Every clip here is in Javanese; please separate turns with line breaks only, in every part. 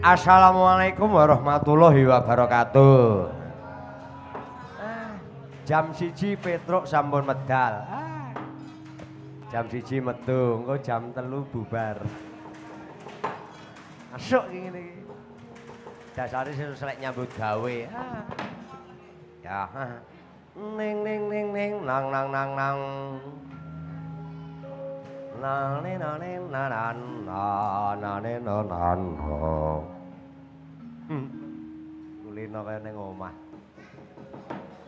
Assalamualaikum warahmatullahi wabarakatuh. Jam 1 Petruk sampun medal. Jam 1 metu, engko jam 3 bubar. Masuk iki ngene iki. Dasare sing selek nyambut gawe. Ya. Ning ning ning ning nang nang nang nang. Na ne na ne na na na na ne na na na. Kulino kaya ning omah.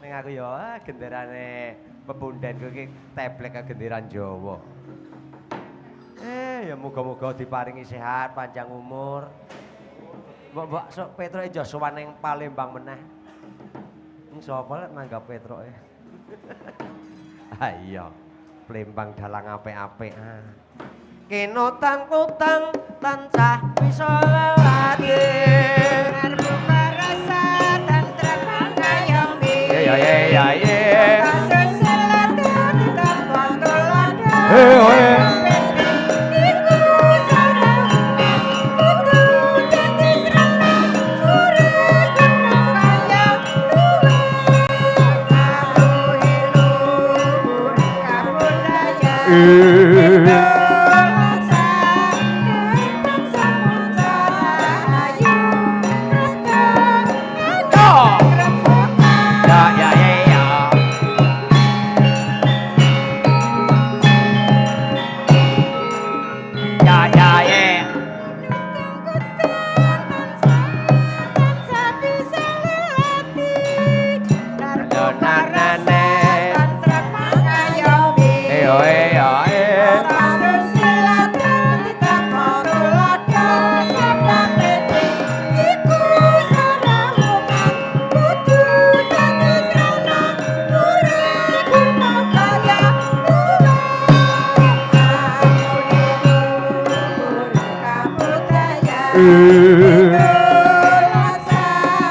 Ning aku ya genderane pepundenku iki teblek ke genderan Jawa. Ya muga-muga diparingi sehat, panjang umur. Mbok-mbok sok Petroke yo sowan ning Palembang meneh. Sapa lek nanggap Petroke? Ah iya. Plembang dalang apik-apik. Kinutang-kutang tansah bisa lelati.
Narbuka rasa tentrem ngayomi.
Ya ya ya ya.
Kasus ditampa tuladha. Iku sarana kudu dadi srana ora guna kaya luwe. Kawruhe luhur kabudayan.
Ya ya ya ya. Ya ya ya. Eyo eyo e.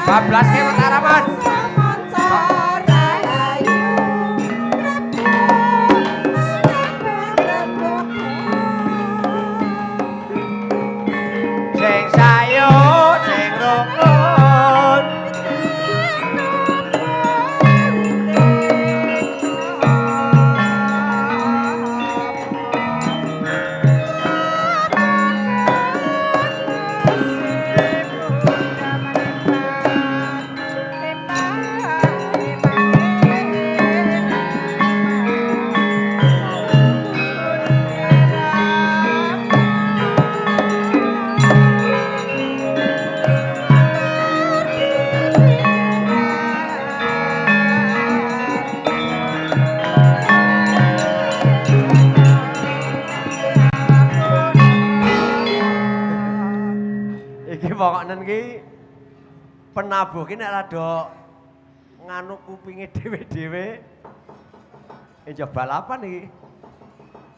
Bablas ke Mataraman. Sing sayur, sing rukun. Iki pokoknen ki penabuh ki nek rada nganu kupinge dhewe-dhewe enjo balapan iki.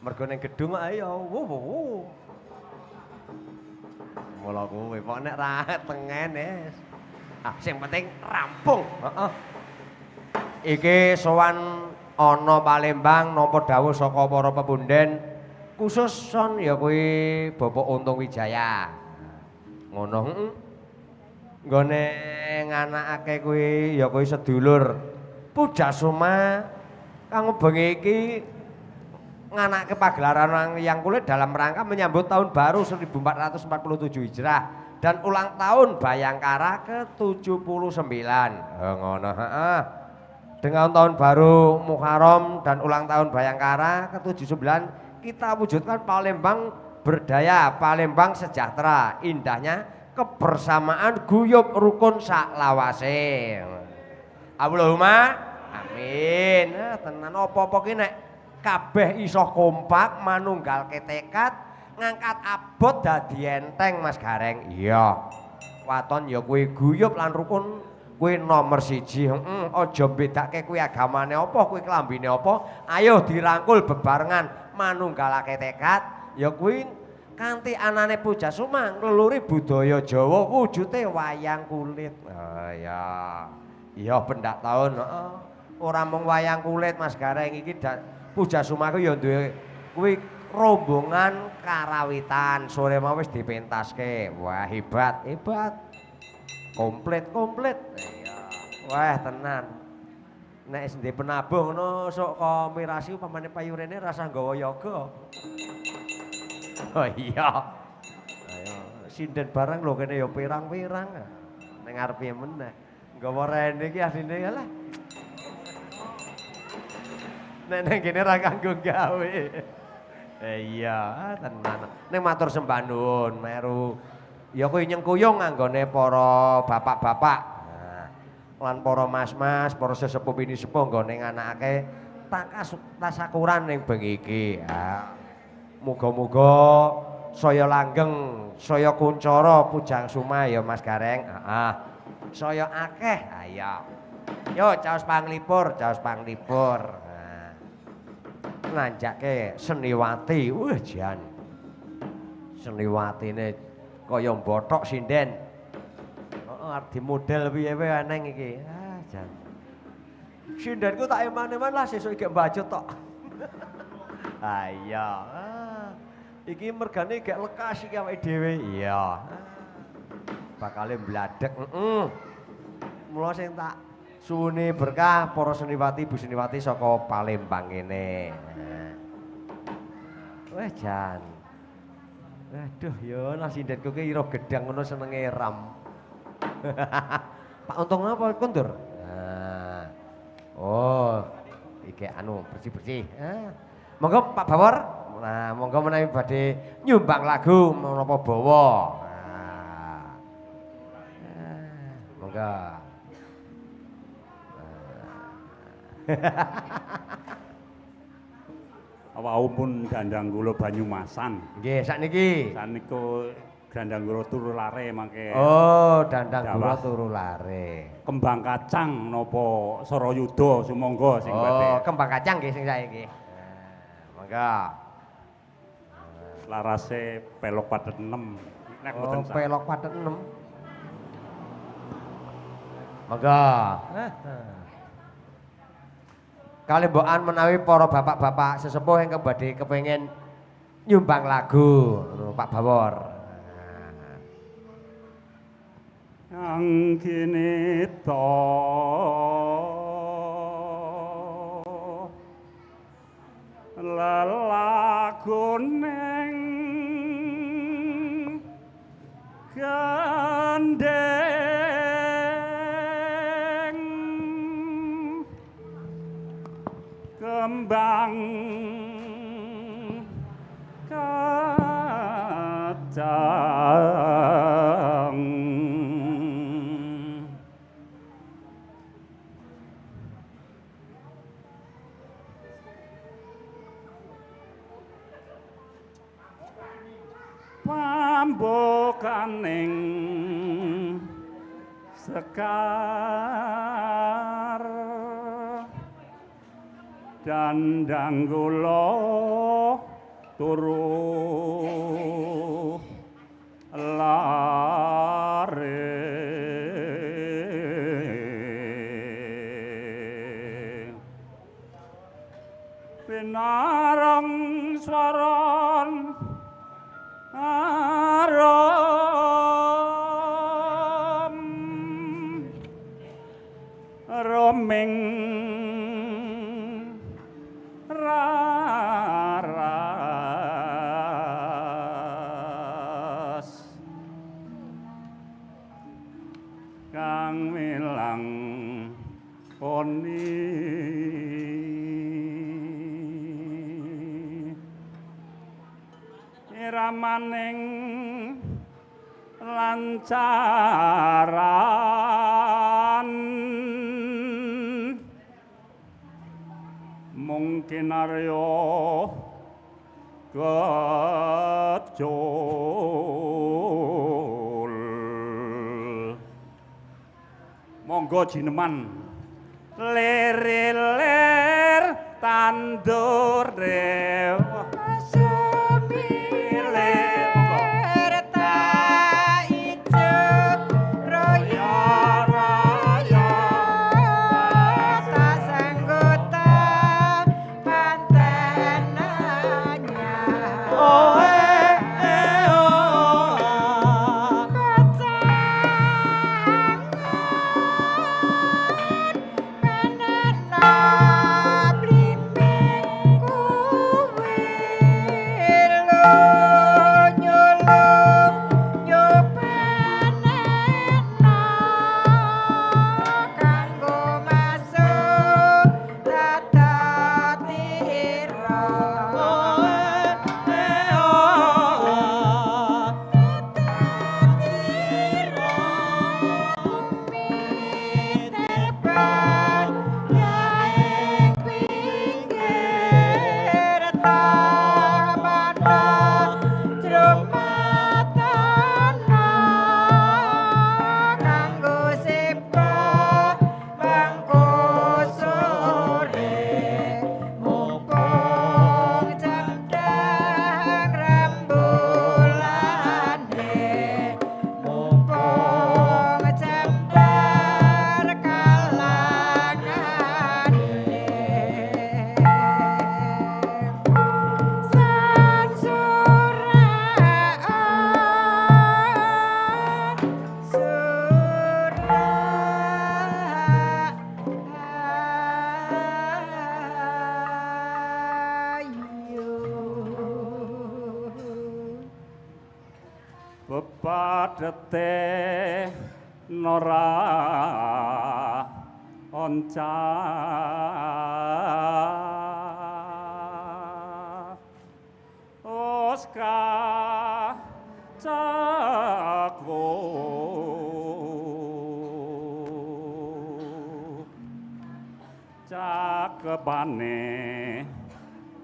Mergo ning gedung ayo wo wo wo. Mula kuwi pokok nek ra tengen wis. Ah sing penting rampung. Heeh. Iki sowan ana Palembang nampa dawuh saka para pepunden khusus son ya kuwi Bapak Untung Wijaya. Ngono heeh. Nggone nganakake kuwi ya kuwi sedulur Pujasuma kang bengi iki nganake pagelaran wayang kulit dalam rangka menyambut tahun baru 1447 Hijrah dan ulang tahun Bayangkara ke-79. Oh, ngono heeh. Dengan tahun baru Muharram dan ulang tahun Bayangkara ke-79 kita wujudkan Palembang berdaya, Palembang sejahtera, indahnya kebersamaan guyub rukun saklawase. Allahumma amin. Tenan apa-apa ki nek kabeh iso kompak manunggalke tekad ngangkat abot dadi enteng Mas Gareng. Iya. Waton ya kuwi guyub lan rukun kuwi nomor 1. Heeh, aja bedake kuwi agamane apa, kuwi klambine apa. Ayo dirangkul bebarengan manunggalake tekad ya kuwi kanthi anane Pujasuma ngleluri budaya Jawa wujude wayang kulit. Oh iya. Iya pendak taun, heeh. Ora mung wayang kulit Mas Gareng iki Pujasuma ku ya duwe kuwi rombongan karawitan sore mau wis dipentaske. Wah, hebat, hebat. Komplit, komplit. Iya. Wah, tenan. Nek wis ndek penabuh ngono sok ka mirasi upamane payurene rasah nggawa yoga. Oh iya. Ayo, sinden barang lho kene ya pirang-pirang. Ning arep piye meneh. Nggawa rene iki asline ya lah. Nek nang kene ra kanggo gawe. Iya, tenan. Ning matur sembah nuwun meru. Ya kuwi nyengkuyung anggone para bapak-bapak. Nah, lan para mas-mas, para sesepuh pinisepuh nggone nganakake tasakuran ning bengi iki. Ha. Muga-muga saya langgeng, saya kuncara pujang suma ya Mas Gareng. Heeh. Saya akeh. Ha iya. Yo caos panglipur, caos panglipur. Nah. Nanjake seniwati. Wah jan. Seniwatine kaya mbothok sinden. Heeh, arep dimodel piye wae eneng iki. Ah jan. Sindenku tak eman-eman lah sesuk iki mbacut tok. Ah iya. Ah, iki mergane gek lekas iki awake dhewe. Iya. Bakale mbladhek. Heeh. Mula sing tak suwune berkah para seniwati bu seniwati saka Palembang kene. Wah jan. Aduh ya nah sindenku ki ira gedang ngono senenge ram. Pak Untung apa kondur? Nah. Oh, iki anu bersih-bersih. Ah. Monggo Pak Bawor. Nah, monggo menawi badhe nyumbang lagu menapa bawa. Nah. Monggo.
Wau pun dandang kula Banyumasan.
Nggih, sakniki.
Sakniku dandang kula turu lare mangke.
Oh, dandang kula turu lare.
Kembang kacang napa Sarayuda sumangga sing badhe.
Oh, kembang kacang nggih sing saiki. Nah, monggo.
Larase pelok pathet 6. Nek mboten
oh, pelok pathet 6. Monggo. Kalimbokan menawi para bapak-bapak sesepuh ingkang badhe kepengin nyumbang lagu Pak Bawor.
Angginita lelakuning gendeng kembang kacang pambukaning sekar dandang kula turu lare pinareng swaran arum roming raras kang milang poni iramaning lancaran mungkin arya kecul monggo jineman lir-lir tandur dewa
Pantenan.
Padete nora onca Oska cakwo cakepane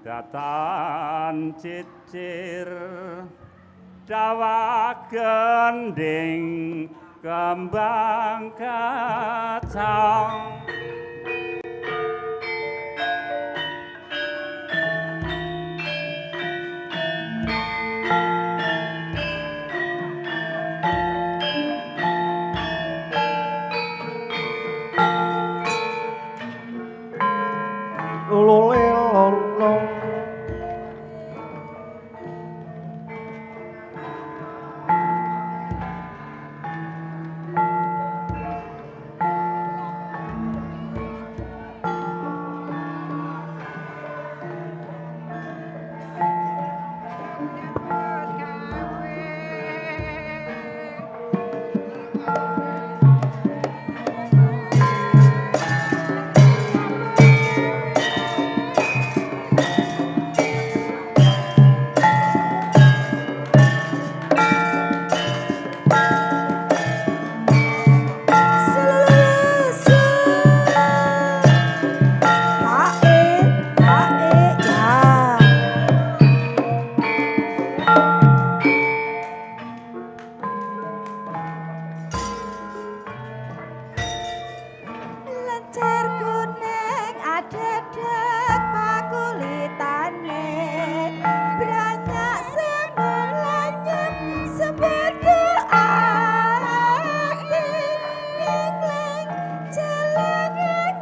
datan cicir dawa gending kembang kacang.
Lululilolong.
Lencer kuning adedek pakulitane branyak semulanyep sebedu ati ngling celengan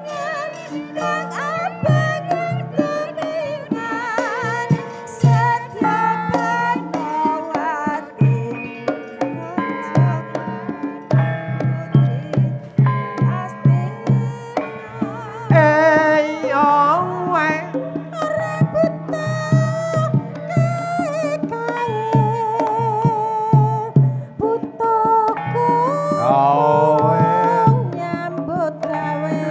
kang abang kuningan setya banawati raja putri Astina.
Eh yo we.
Ora buta kekae butuku
Gawe.
Nyambut gawe.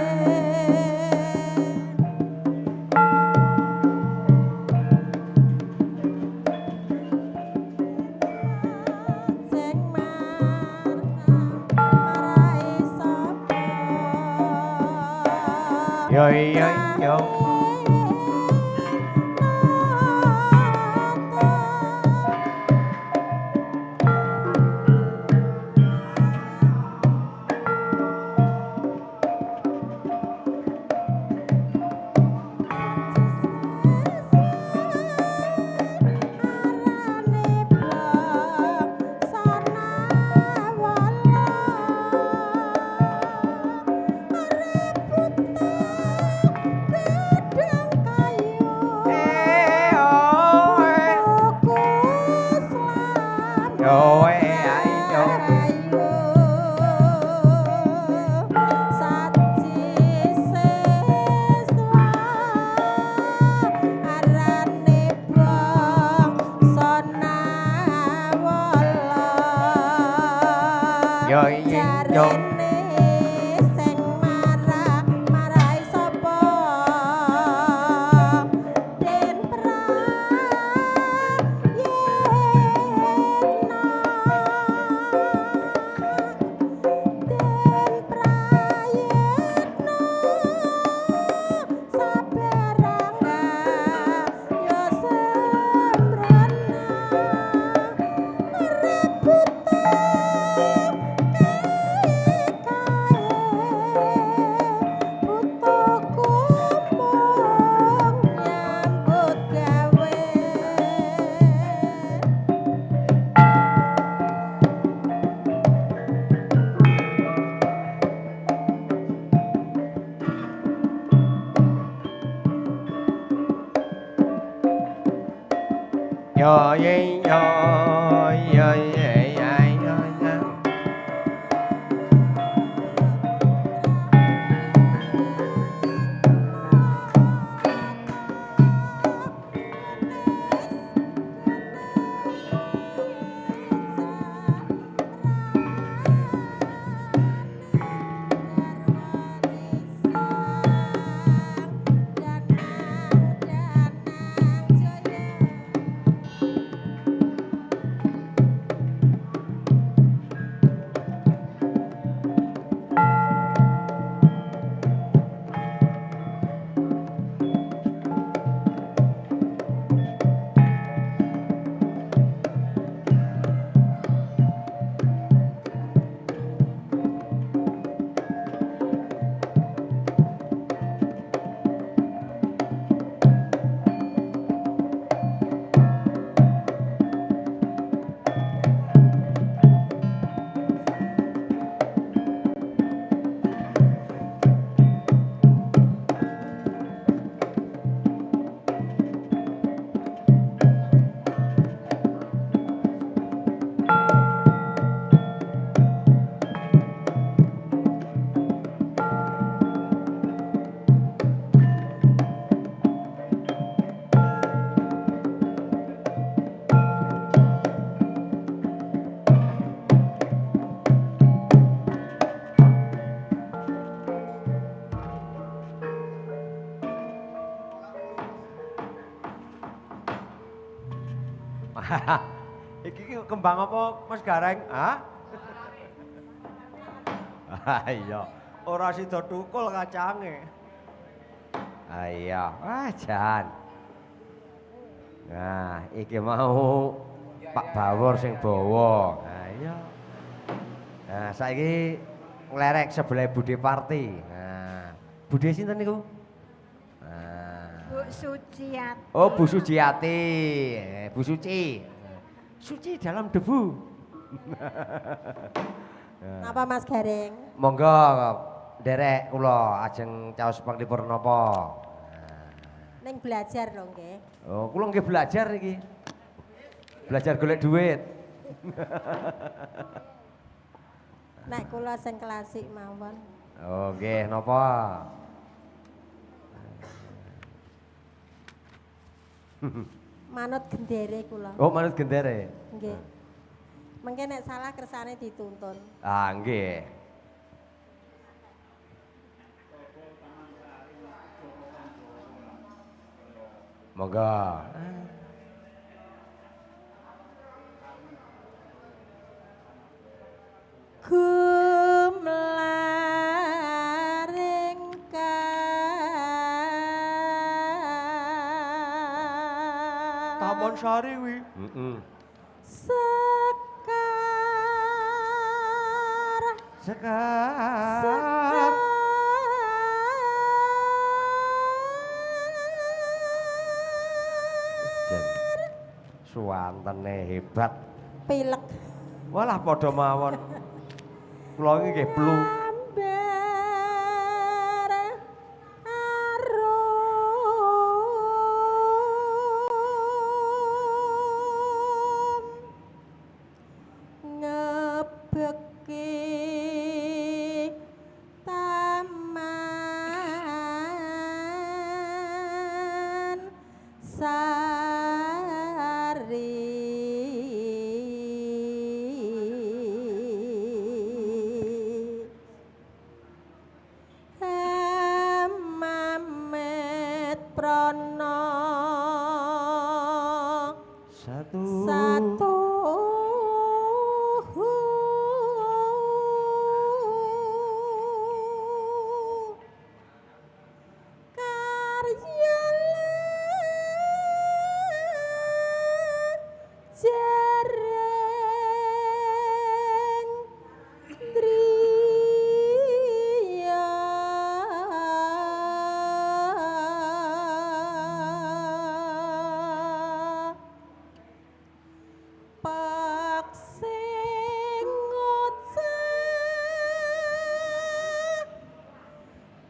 Sing marai sapa?
Yo yo yo. Eh yo we. Yo we ayo. Yo iya yo.
Jarene sing marah marai sapa den prayitna den prayitna sabaranga ya sembrana ora butuh putuku mung nyambut gawe.
Yo ye yo yo ye ya yo ya. Iki ki kembang apa Mas Gareng? Hah? Ah iya, ora sida tukul kacange. Ah iya, wah jan. Nah, iki mau Pak Bawor sing bawa. Nah iya. Nah, saiki nglerek sebelah Bude Parti. Nah, Bude sinten niku? Nah.
Bu Suciati.
Oh, Bu Suciati. Bu Suci. Suci dalam debu.
Napa Mas Gareng?
Monggo nderek kula ajeng caos panglipur napa.
Ning belajar lho nggih.
Oh, kula nggih belajar iki. Belajar golek duit.
Nek kula sing klasik mawon.
Oh, nggih napa?
Manut gendere kula.
Oh, manut gendere.
Nggih. Mengke nek salah kersane dituntun.
Ah, nggih. Monggo.
Gumlaring
Taman Sari kuwi. Heeh.
Sekar
Sekar.
Sekar
Jan. Suwantene hebat.
Pilek.
Walah padha mawon. Kula iki nggih plu.
Ambar arum ngebeki taman sari. Mamet prana
Satu.
satu karya jareng driya Pak sing ngoceh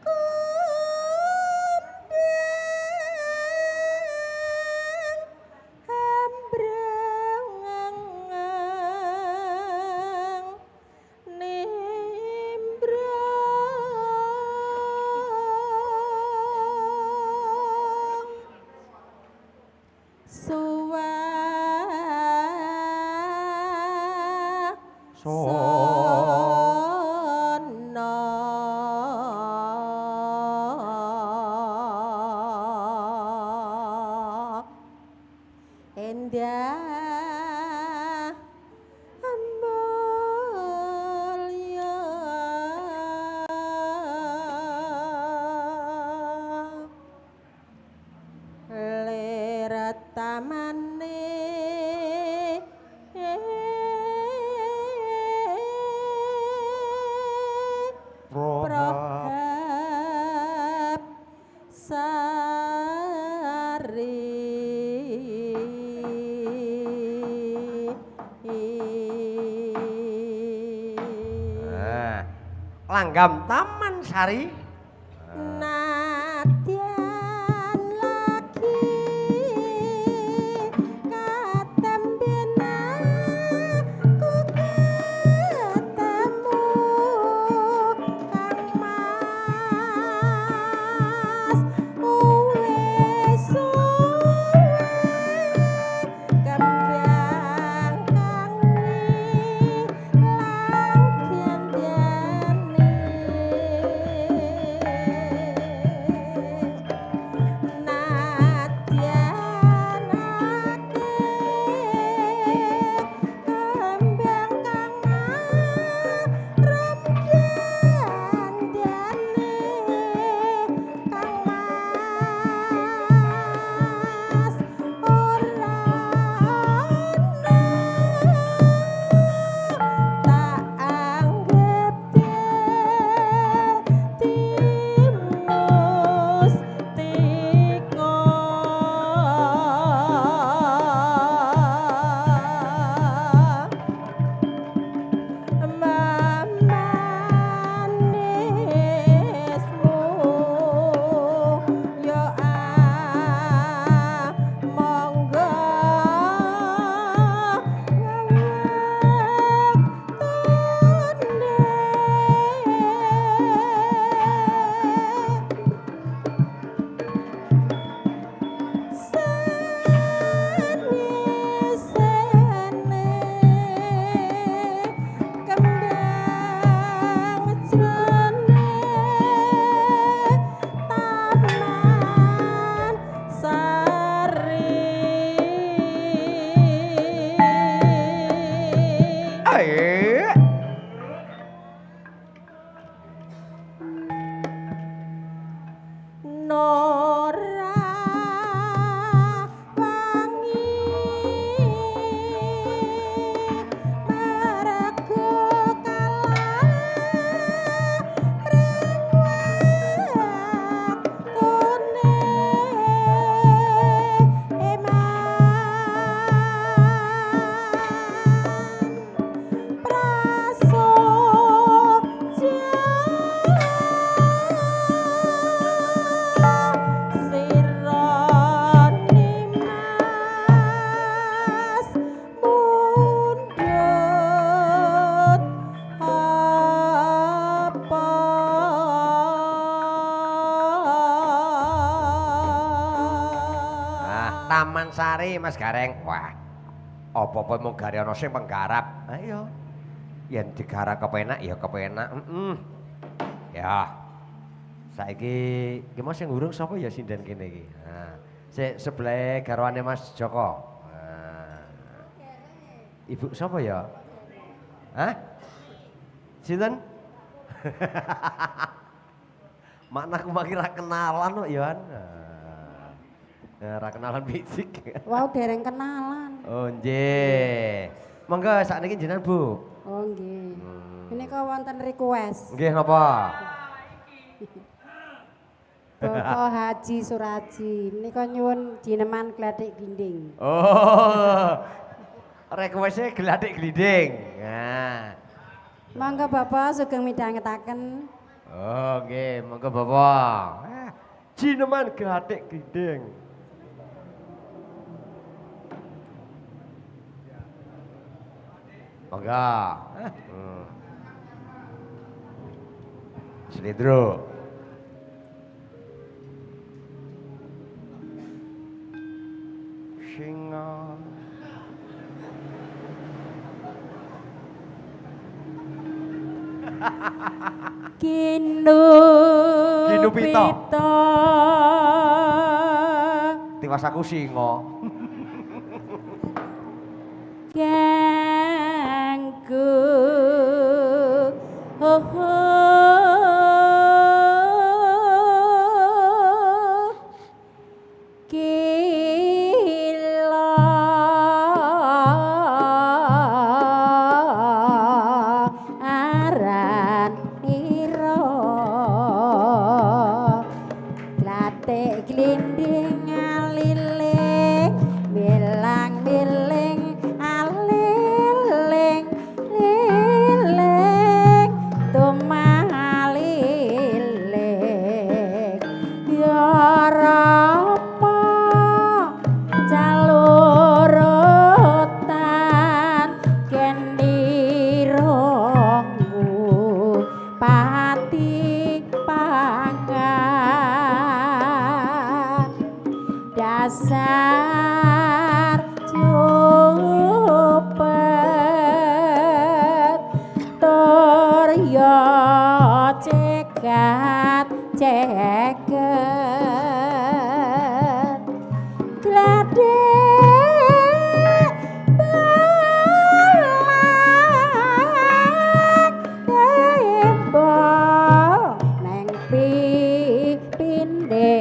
kumbang ambreng nimbrung suwa sono endah mulya lir tamane
Prohab.
Prohab sari.
Nah, langgam Taman Sari.
Nadyan lagi katemben aku ketemu Kang Mas wis suwe kembang kang ilang gandane.
Taman Sari Mas Gareng. Wah. Apa-apa mung gare ana sing penggarap. Ayo. Yen digarap kepenak ya kepenak. Heeh. Ya. Saiki iki mau sing urung sapa ya sinden kene iki. Nah, sik sebelah garwane Mas Joko. Nah. Ibu sapa ya? Hah? Sinten? Makna aku maki ra kenalan kok ya. Nah, ra kenalan fisik.
Wow, dereng kenalan.
Oh nggih. Monggo sakniki jenengan Bu.
Oh nggih. Menika wonten request.
Nggih napa?
Bapak Haji Suraji menika nyuwun jineman glathik glinding.
Oh. Request-e glathik glinding. Nah.
Monggo Bapak sugeng midhangetaken.
Oh nggih, monggo Bapak. Jineman glathik glinding. Monggo. Slendro. Singa.
Kinu
Kinu pita. Tiwas aku singa.
Kangku ho ho kila aran ira glathik glinding aliling milang miling aliling liling tumaliling ya Rama calurutan gendirongku pati pangan dasar cupet tur yo cekat ceket glathik belang tembok neng pipine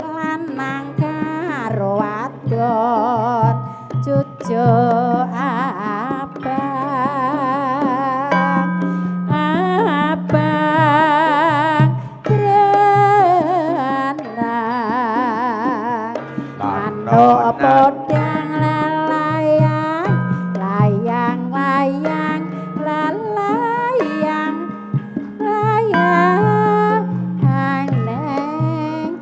lanang karo wadon cucuk abang abang berenang manuk podang lalayang layang layang lalayang layang neng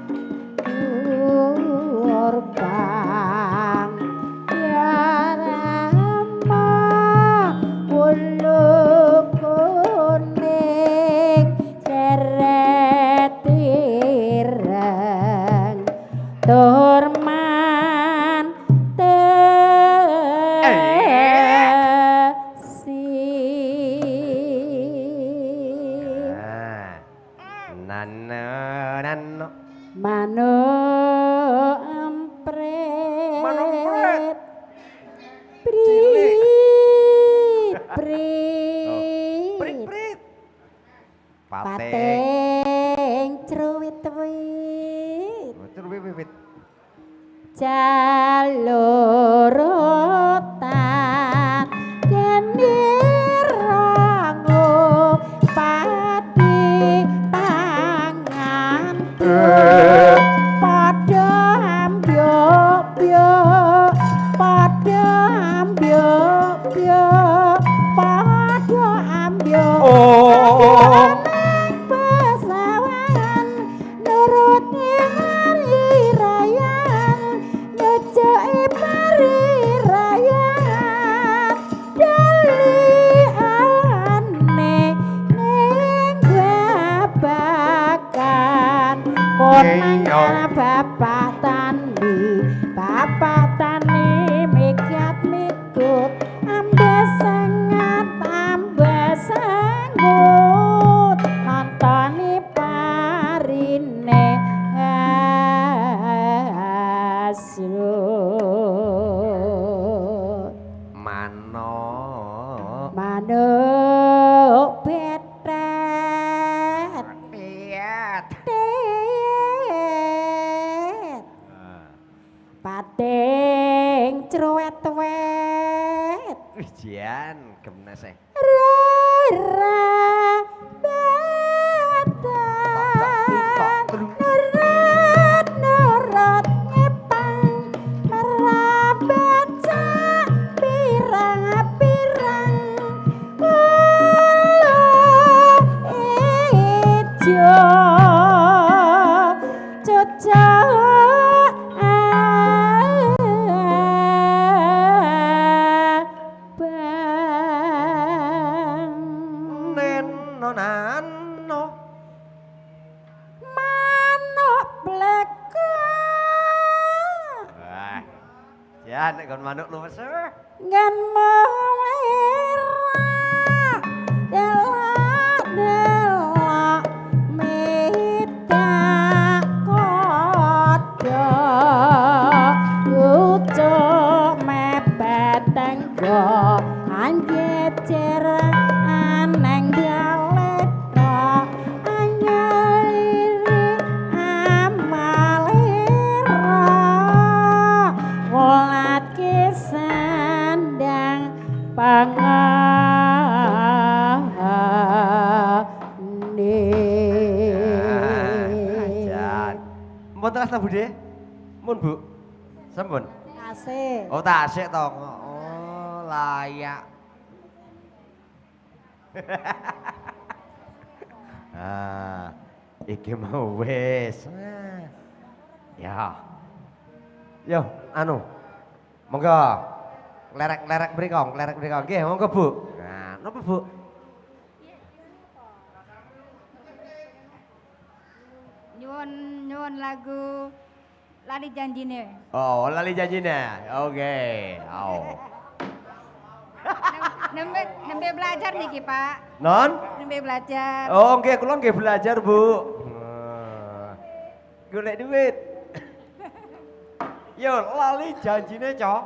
urbang ya Rama wulu kuning ceret ireng turman tesi.
Nah. Nano nano.
Manuk emprit.
Manuk emprit.
Prit prit.
Prit prit. Pating.
Pating truwit wit.
Truwit wit.
Jalurutan genirango pati pangan padha ambyok-byok padha ambyok-byok padha ambyok.
Oh.
Pesawahan nuruti hari raya nyucuki pari raya. jebut nantani parine hasrut.
Manuk
manuk betet
piet.
Tet pating cruwet-wet.
Wih, jian gemnes e.
Rara batan nurut nurut ngepang merabat pirang-pirang ulu ijo cocok abang.
Neno nano
manuk blekok.
Wah. Jan nek kon manuk luwes.
Ngan melera delak delak medak kodho ucuk mepet tenggo anjejer aneng daletha anyaliri amalira wolat kesandang pangane.
Jan. Mpun telas ta Bude? Mun Bu. Sampun.
Asik.
Oh tasik to. Oh layak. Ah, iki mau wis. Ah. Ya. Yo, anu. Monggo. Lerek-lerek mriko, lerek mriko. Nggih, monggo Bu. Nah, napa Bu?
Nyuwun nyuwun lagu Lali Janjine.
Oh, lali janjine. Oke. Oh.
Nembe nembe belajar niki, Pak.
Non?
Nembe belajar.
Oh, nggih, kula nggih belajar, Bu. Nah. Golek duit. Yo, lali janjine, Cok.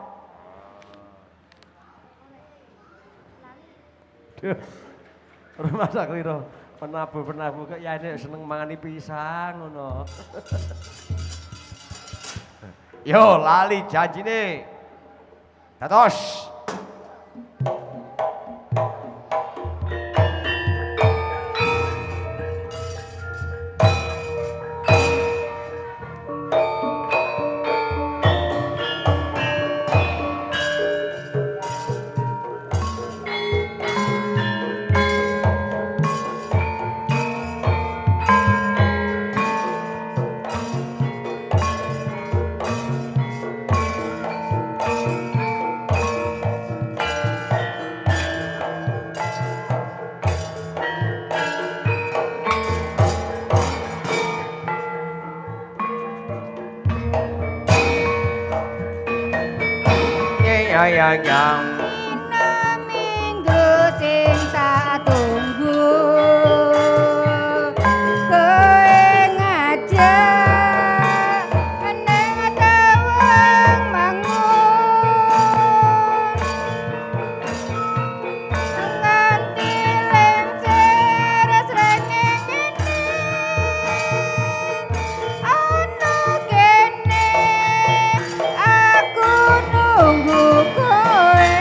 Duh. Rumah sak liro. Penabuh-penabuh kok ya nek seneng mangani pisang ngono. Yo, lali janjine. Dados. Ya ya ya.
Dina minggu sing tak tunggu. Kowe ngajak neng tawang mangun. Nganti lengser srengenge ana kene aku nunggu kowe.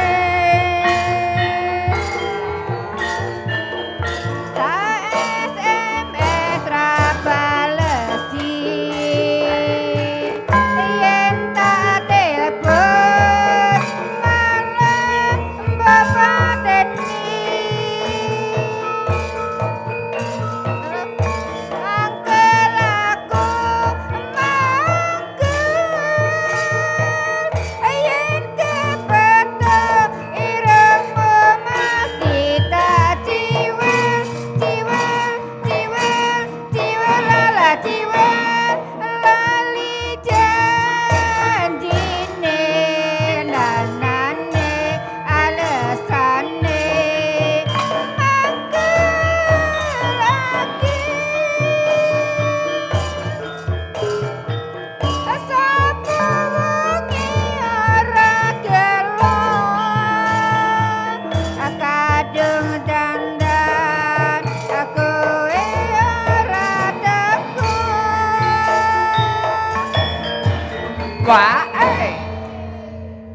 Wae.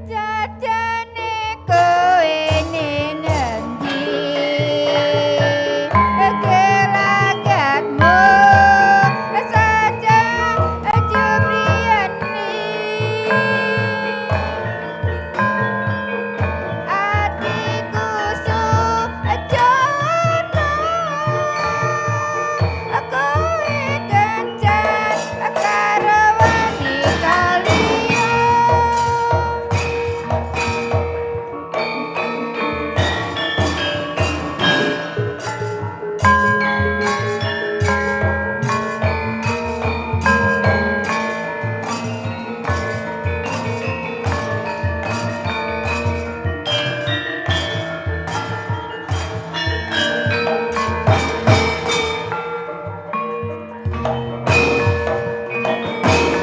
Jajane kowe ning endi? Gelagatmu saja jubriyani. Atiku sujono, kowe kencan karo wanita liya.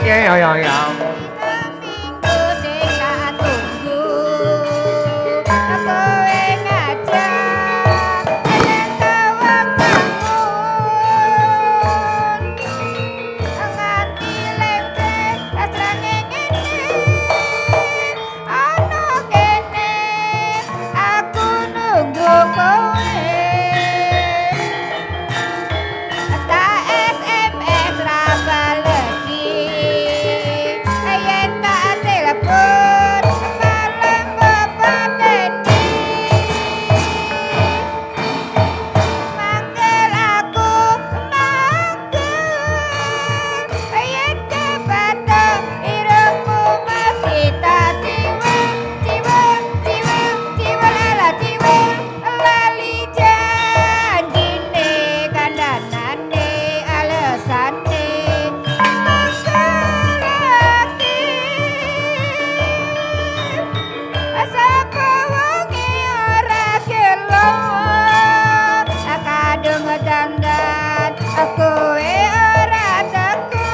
Ya ya ya.
Minggu sing tak tunggu, kowe ngajak nang tawang bangun. Nganti lengser srengenge ana kene, aku nunggu kowe. Tak SMS ra balesi, yen tak telepon malah mbepateni. Manggil aku manggil, yen kebathok irungmu masih tak ciwel ciwel ciwel ciwel ala ciwel. Lali janjine, kandhanane alesane mangkelake. Sapa wonge ora gelo, kadung dandan kowe ora teko.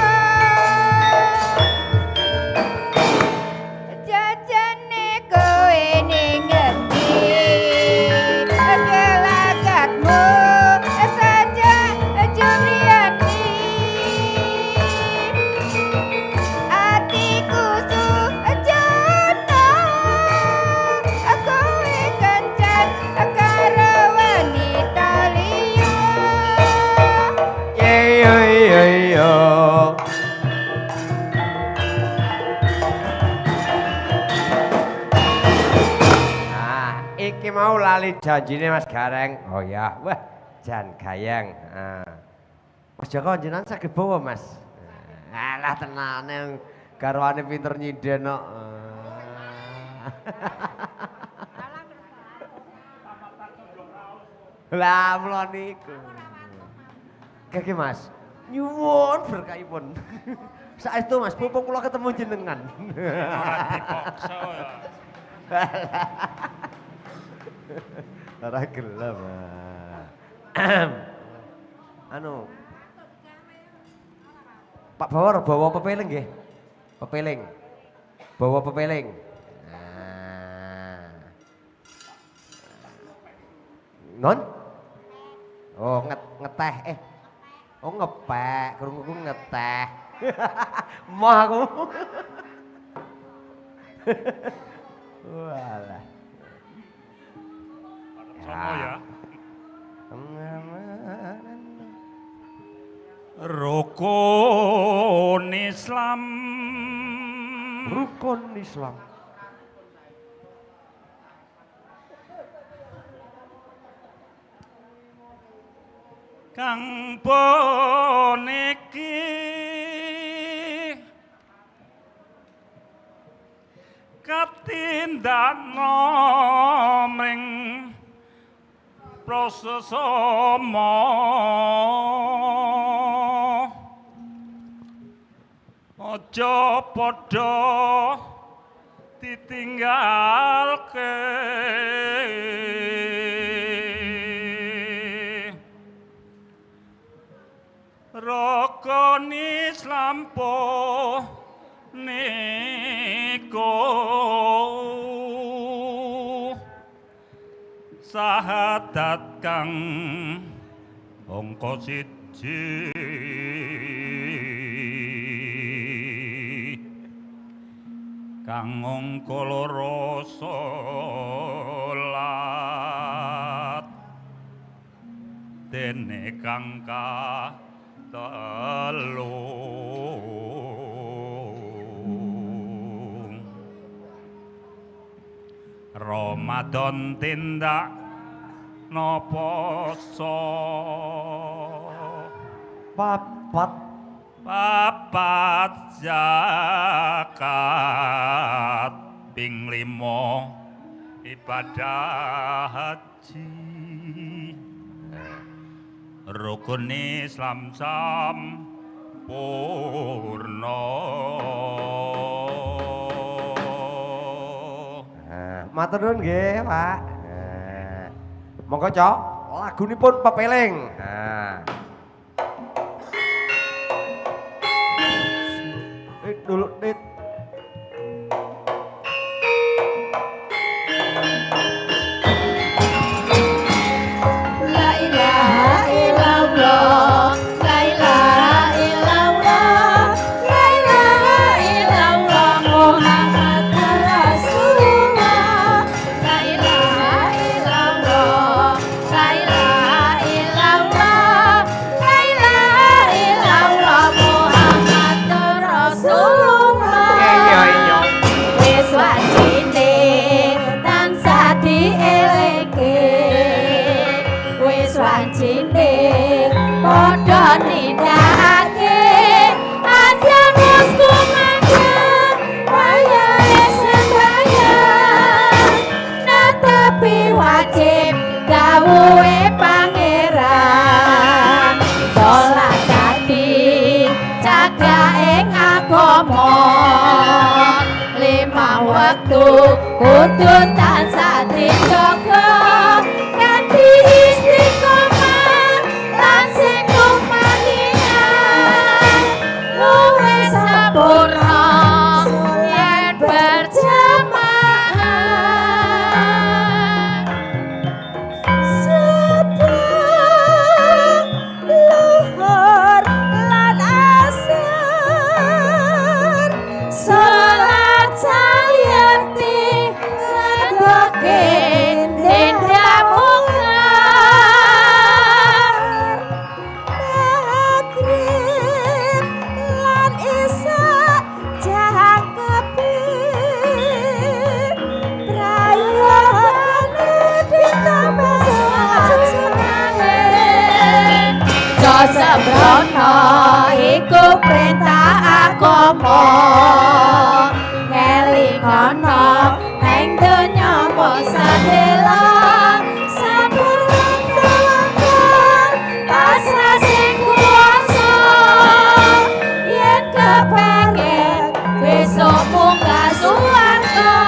Jajane kowe ning ngendi? Gelagatmu saja jubriyani. Atiku sujono, kowe kencan karo wanita liya.
Ya ya ya ya. Ah, iki mau lali janjine Mas Gareng. Oh ya, wah, jan gayeng. Ah. Mas Joko jenengan saged bawa, Mas. Alah tenane garwane pinter nyinden kok. Lah mula niku. Kaki Mas, nyuwun berkahipun. Saestu Mas, pupung kula ketemu jenengan.
Ora dipaksa ya.
Ora gelem. Ah. Anu. Pak Bawor bawa pepeling nggih. Pepeling. Bawa pepeling. Nah. Non? Oh, ngeteh eh. Oh, ngepek, krunguku ngeteh. Moh aku. Walah.
Sopo ya? Rukun Islam.
Rukun Islam.
Kang puniki katindakna mring prasasama, aja padha ditinggalke. Rukun Islam niku sahadat kang angka siji. Kang angka loro salat, dene kang katelu Ramadan tindak no poso,
Papat
papat zakat, ping limo ibadah haji, rukun Islam sampurna.
Nah, matur nuwun nggih, Pak. Nah. Monggo, Cok, lagunipun Pepeling. Nah. Dit dulu dit.
La ilaha illallah, la ilaha illallah, la ilaha illallah Muhammad Rasulullah. La ilaha illallah, la ilaha illallah, la ilaha illallah Muhammad Rasulullah.
Iya, iya.
Wis wajine tansah dielingke, wis wajine padha nindakake, azan wis kumandhang wayahe sembahyang, netepi wajib dawuhe Pangeran, salat dadi cagak ing agama, lima wektu kudu tansah dijaga kanthi istiqomah lan sing kumaningan, luwih sempurna yen berjamaah.
Subuh, luhur lan asar,
Salat sayekti ngedoke dendam mungkar,
maghrib lan isya jangkepi, prayogane ditambah salat.
Jo sembrono iku perintah agama, ngelingono neng donya mung sedhela,
Sampurna tawakal pasrah sing kuwasa,
yen kepengen besok munggah swarga.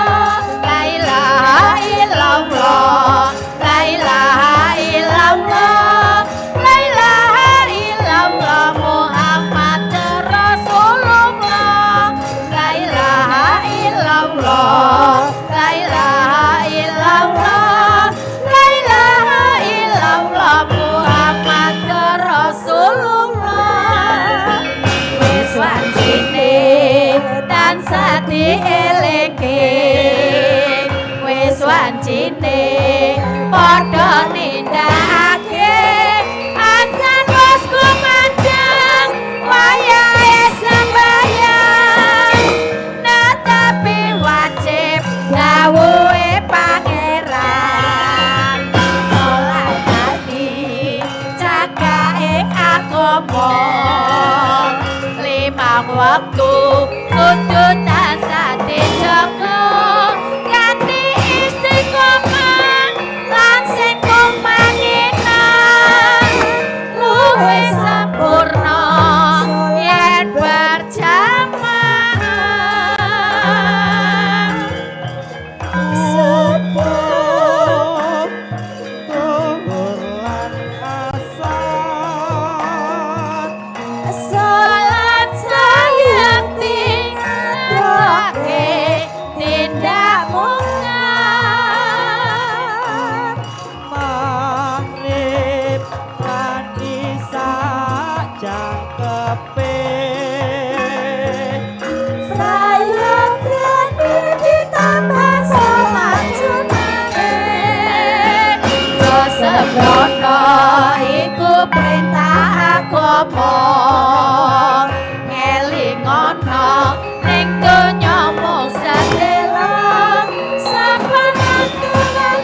La ilaha illallah, la ilaha illallah, la ilaha illallah Muhammad Rasulullah. La ilaha illallah, la ilaha illallah, la ilaha illallah Muhammad Rasulullah. Wis wajine tansah dielingke, wis wancine padha nindakake, azan wis kumandhang wayahe sembahyang, netepi wajib dawuhe Pangeran, salat dadi cagake agama, lima wektu kudu tansah dijaga kanthi istiqomah lan sing kumanginan, luwih sempurna yen berjamaah.
Subuh,
Luhur lan asar,
Salat sayekti Turunono iku perintah agama, ngelingono ning donya mung sedelo. Saben langgeng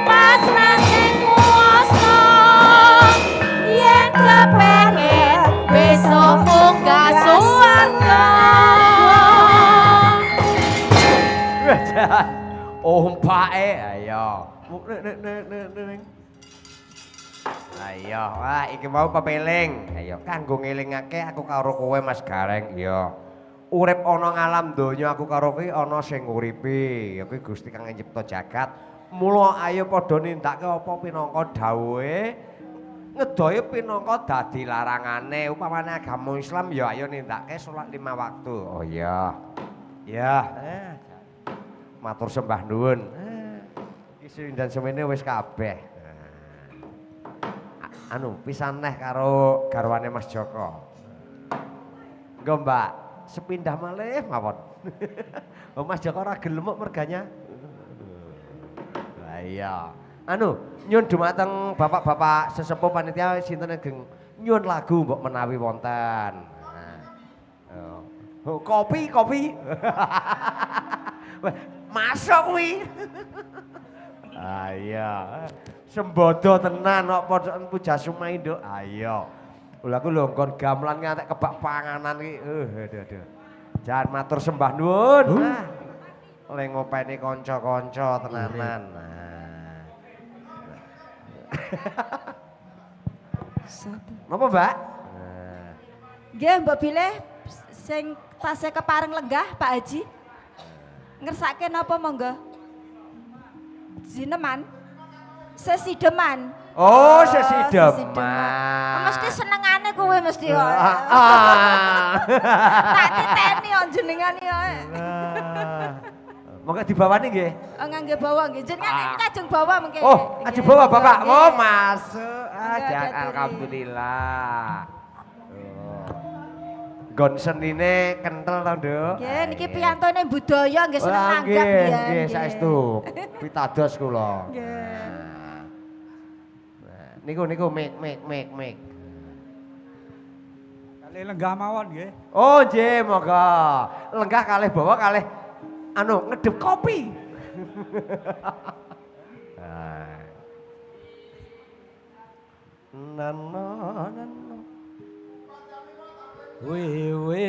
pasrah sing kuwasa, yen kepengin besok munggah swarga.
Ompake ayo. Nek nek nek nek nek. Ayo, wah iki mau pepeling. Ayo kanggo ngelingake aku karo kowe Mas Gareng ya. Urip ana ngalam donya aku karo kowe ana sing nguripi. Ya kuwi Gusti kang nyipta jagat. Mula ayo padha nindakake apa pinangka dawuhe, ngedohi pinangka dadi larangane. Upamane agama Islam ya ayo nindakake salat 5 waktu. Oh iya. Ya. Matur sembah nuwun. Iki sindan semene wis kabeh. Anu pisan neh karo garwane Mas Joko. Nggo Mbak, sepindah malih mawon. Oh Mas Joko ora gelem kok merganya. Lah iya. Anu, nyuwun dumateng bapak-bapak sesepuh panitia sinten ageng nyuwun lagu mbok menawi wonten. Nah. Oh, kopi, kopi. Wah, masuk kuwi. Ah iya. Sembodo tenan kok podokan Pujasuma Induk. Ah iya. Lha aku lho nggon gamelan ngantek kebak panganan iki. Aduh aduh. Jan matur sembah nuwun. Ah. Le ngopeni kanca-kanca tenanan. Nah. Napa, Mbak? Nah.
Nggih, mbok bilih sing tasih kepareng lenggah Pak Haji. Ngersake napa monggo? Jineman. Sesideman.
Oh, sesideman.
Oh, mesti senengane kuwi mesti kok.
Ah.
Tak titeni kok jenengan ya.
Nah. Monggo dibawani nggih.
Oh, ngangge bawa nggih. Jenengan
Ah.
kajeng bawa mengke.
Oh, ajeng bawa Bapak.
Nggih.
Oh, masuk. Ah,
Monggo,
jan
diaturi.
alhamdulillah. Oh. Nggon senine kentel to, Nduk?
Nggih, niki piyantone budaya nggih seneng
Wah,
nanggap
nggih,
ya.
nggih, saestu. Pitados kula.
Nggih.
Nah, niku niku mik mik mik mik.
Kalih lenggah mawon nggih.
Oh, nggih, monggo. Lenggah kalih bawa kalih anu ngedep kopi. Nah. Nano nano.
Wiwitane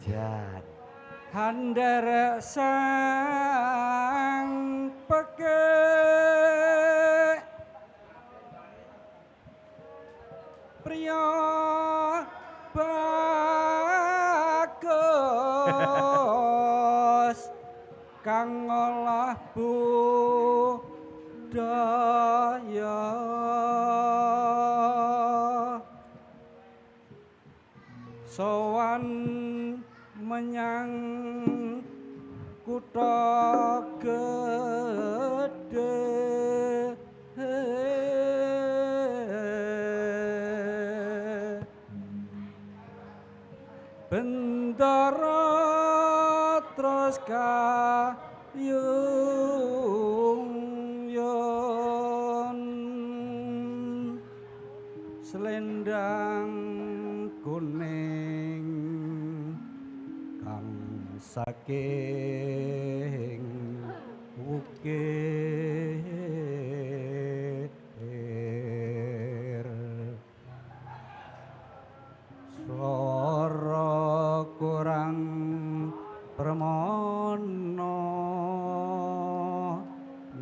Jan.
handerek sang pekek priya bagus kang ngolah budaya sowan menyang kutha gedhe. Bendara terus kayung yun selendang kuning kang saking wukir swara kurang permono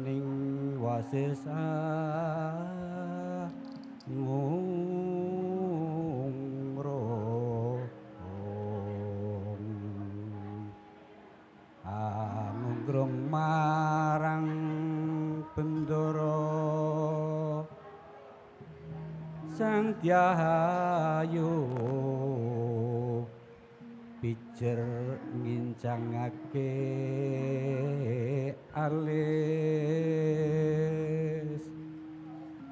ning wasis ngungrung angunggrung marang bendara Sang Dyahayu pijer ngincangake alis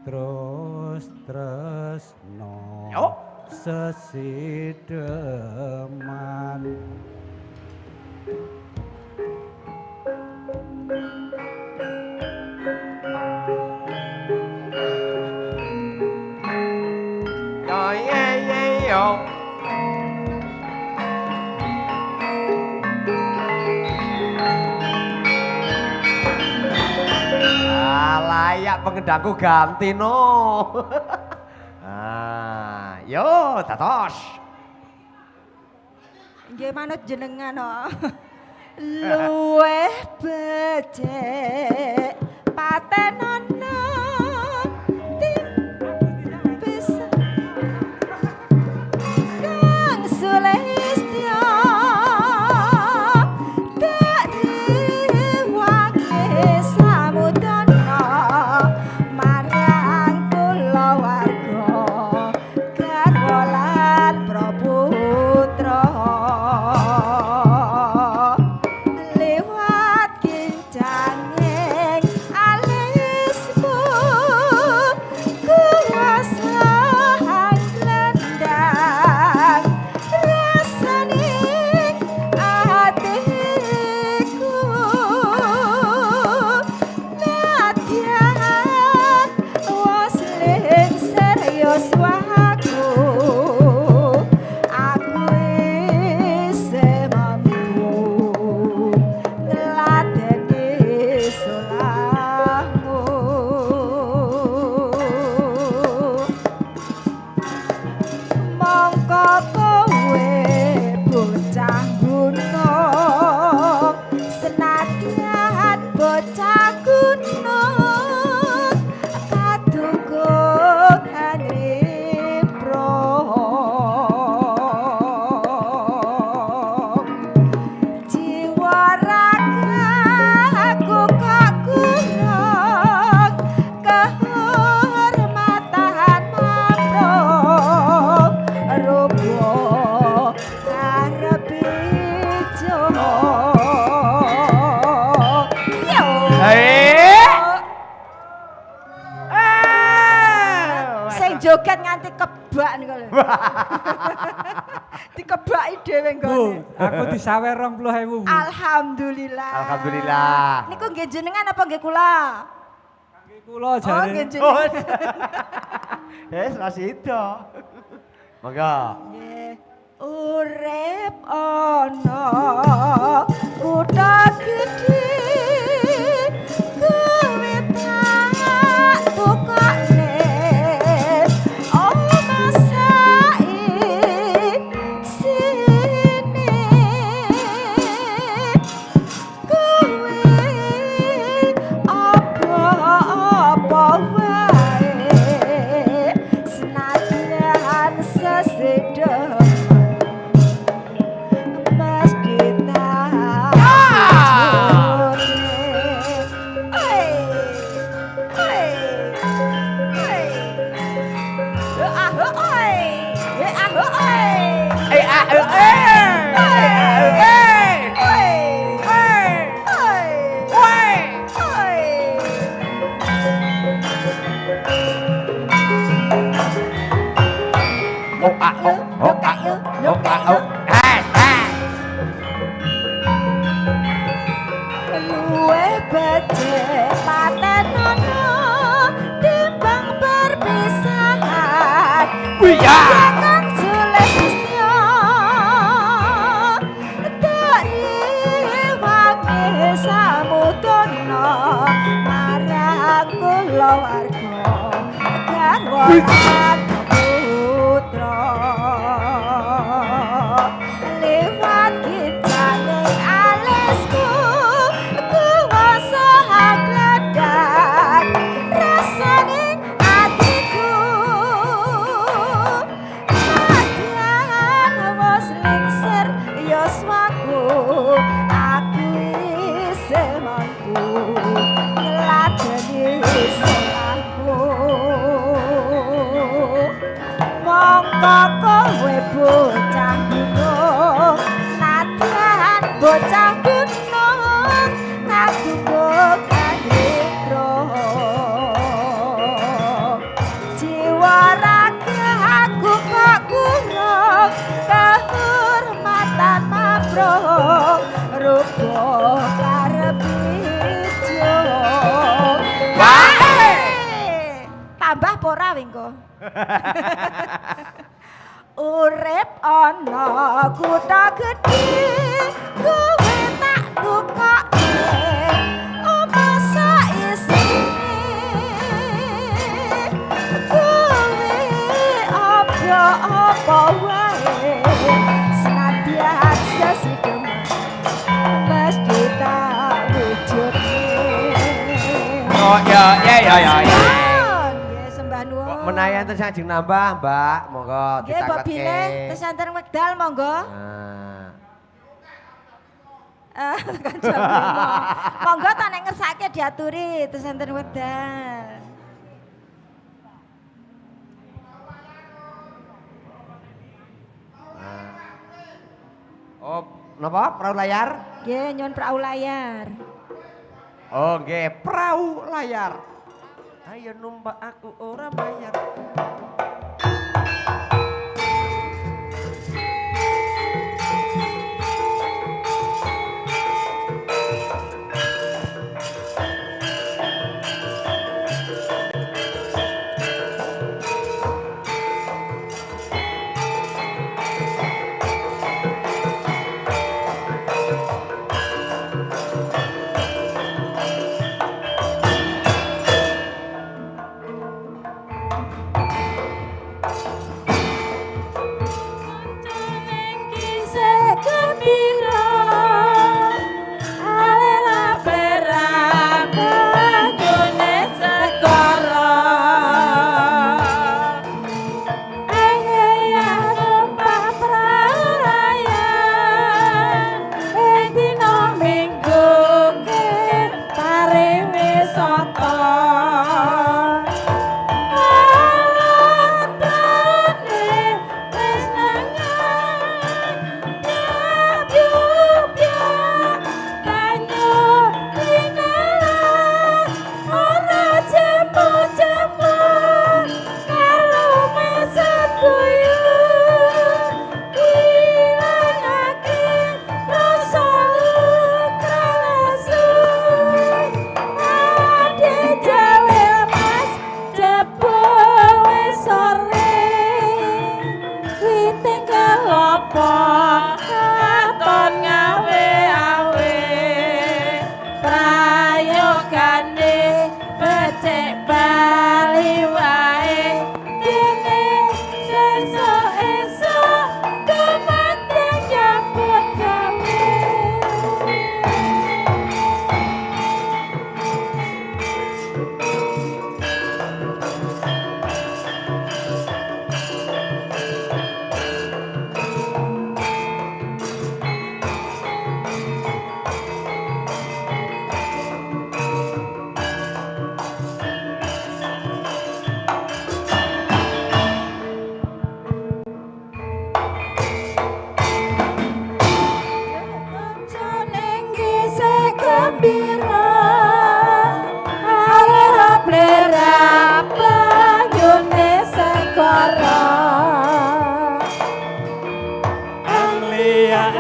terus tresno
Yo.
sesideman.
Layak pengendangku ganti no. Ah, yo dados.
Nggih manut jenengan kok. Luweh becik patenono timbis kang sulistya riwange samudana marang kulawarga garwa lan praputra liwat kincanging alismu kuwasa glendang rasaning atiku nadyan wis serius waku aku isih mampu ngladeni sulahmu mongko kowe bocah gunung senadyan bocah gunung kadunggung hanripro jiwa ragaku kok kurang kehormatan mamrong rupa karep ijo. Yo.
Eh.
Sing joget nganti kebak niku lho. Dikebaki dhewe
Bu,
nggone.
aku disawer 20.000, Bu.
Alhamdulillah.
Alhamdulillah.
Niku nggih jenengan apa nggih kula?
Nggih kula
Oh,
jare.
nggih jenengan.
Wes ra sida. Monggo.
Nggih. Urip ana kutha gedhe kowe tak tukokne omah saisine kowe apa-apa wae senadyan sesedhem mesti tak bojone. Oi, oi, oi. Ah, oi. Ah, oi.
Eh ah eh eh. Eh.
Oi.
Eh.
Oi.
Woi.
Oi.
Oh ah oh oh ah oh ah oh. Eh eh.
Luwih becik patenono timbang perpisahan.
Wih, ya.
Kang Sulistya riwange samudana marang kulawarga garwa lan putra liwat kicane alisku kuwasa glendang rasane atiku nadyan wis lingsir yuswaku aku isih mampu ngladeni salahmu mongko kowe bocah gunung nadyan bocah gunung kadunggung kandhipro jiwa ragaku kok kurang kehormatan mabrok rupa karep ijo.
Wae.
Tambah pora wingko. Urip ana kutha gedhe kowe tak tukokne omah saisine.
Oh ya ya ya ya. Ya.
Nggih, sembah nuwun.
Kok menawi enten sing ajeng nambah, Mbak, monggo
Nggih, Mbok
ditaketke.
Bileh terus enten wekdal monggo.
Nah.
Eh, tekan jam 5. Monggo ta nek ngersake diaturi terus enten wekdal.
Oh, napa? Perahu layar?
Nggih, nyuwun prau layar.
Oh, nggih, perahu layar. Ayo numpak aku ora bayar.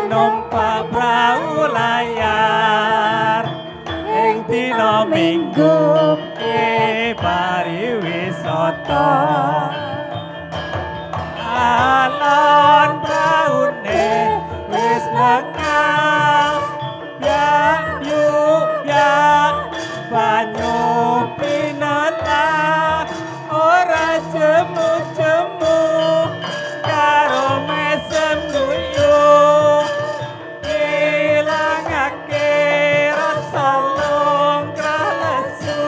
Numpak prau layar ing dina Minggu e pariwisata. Alon praune wis lengah, yak yuk yak banyu pinelah, ora jemu-jemu karo mesem guyu, ilangake rasa longkrah lesu.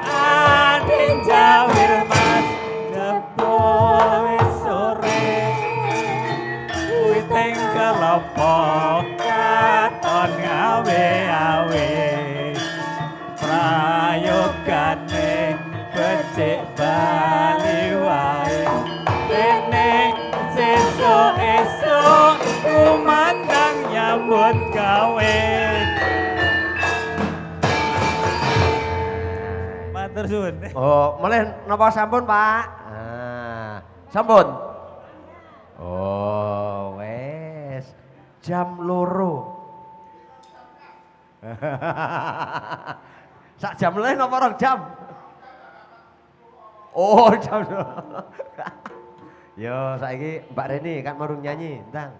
Ade jawir mas jebul wis sore, witing kelapa katon ngawe-awe, prayogane becik bali wae, dene sesuk esuk kumandang nyambut gawe. Matur suwun.
Oh, mulih napa sampun, Pak? Ah, sampun. Oh, wes. Jam 2. Sak jam leh napa 2 jam? Oh, jam. Yo, saiki Mbak Reni kan marung nyanyi, ndang.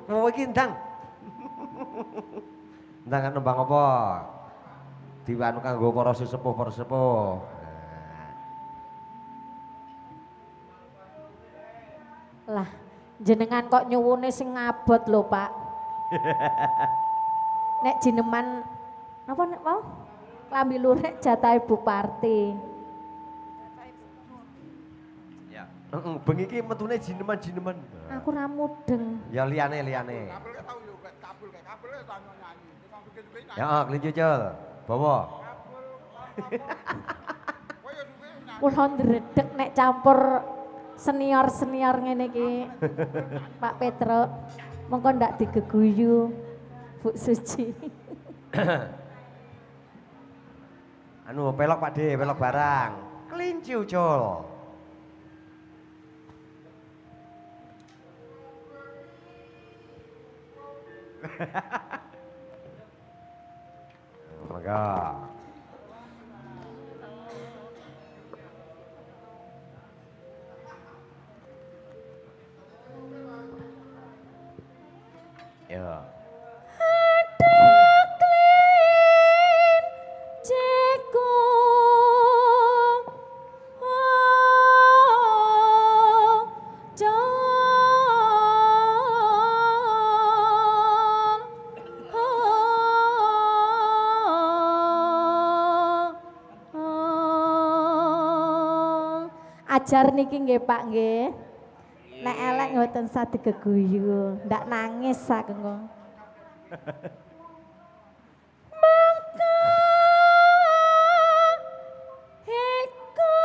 Kowe iki ndang. Ndang kan nembang apa? Diwanu kanggo para sesepuh, para sesepuh. Nah.
Lah, jenengan kok nyuwune sing ngabot lho, Pak. Nek jineman napa nek wau? Klambi lurik jatah Ibu Parti.
Ya. Heeh, bengi iki metune jineman-jineman.
Aku ra mudeng.
Ya liyane liyane. Ya, ah, kelinci cul. Bawa.
Kula ndredeg nek campur senior-senior ngene iki. Pak Petro, mongko ndak digeguyu Bu Suci.
Anu pelok Pak De, pelok barang. Kelinci ucul. Monggo. Ya.
Ceku Ajar niki nggih Pak nggih. Nek elek mboten saged geguyu, ndak nangis aku engko. Mangka eko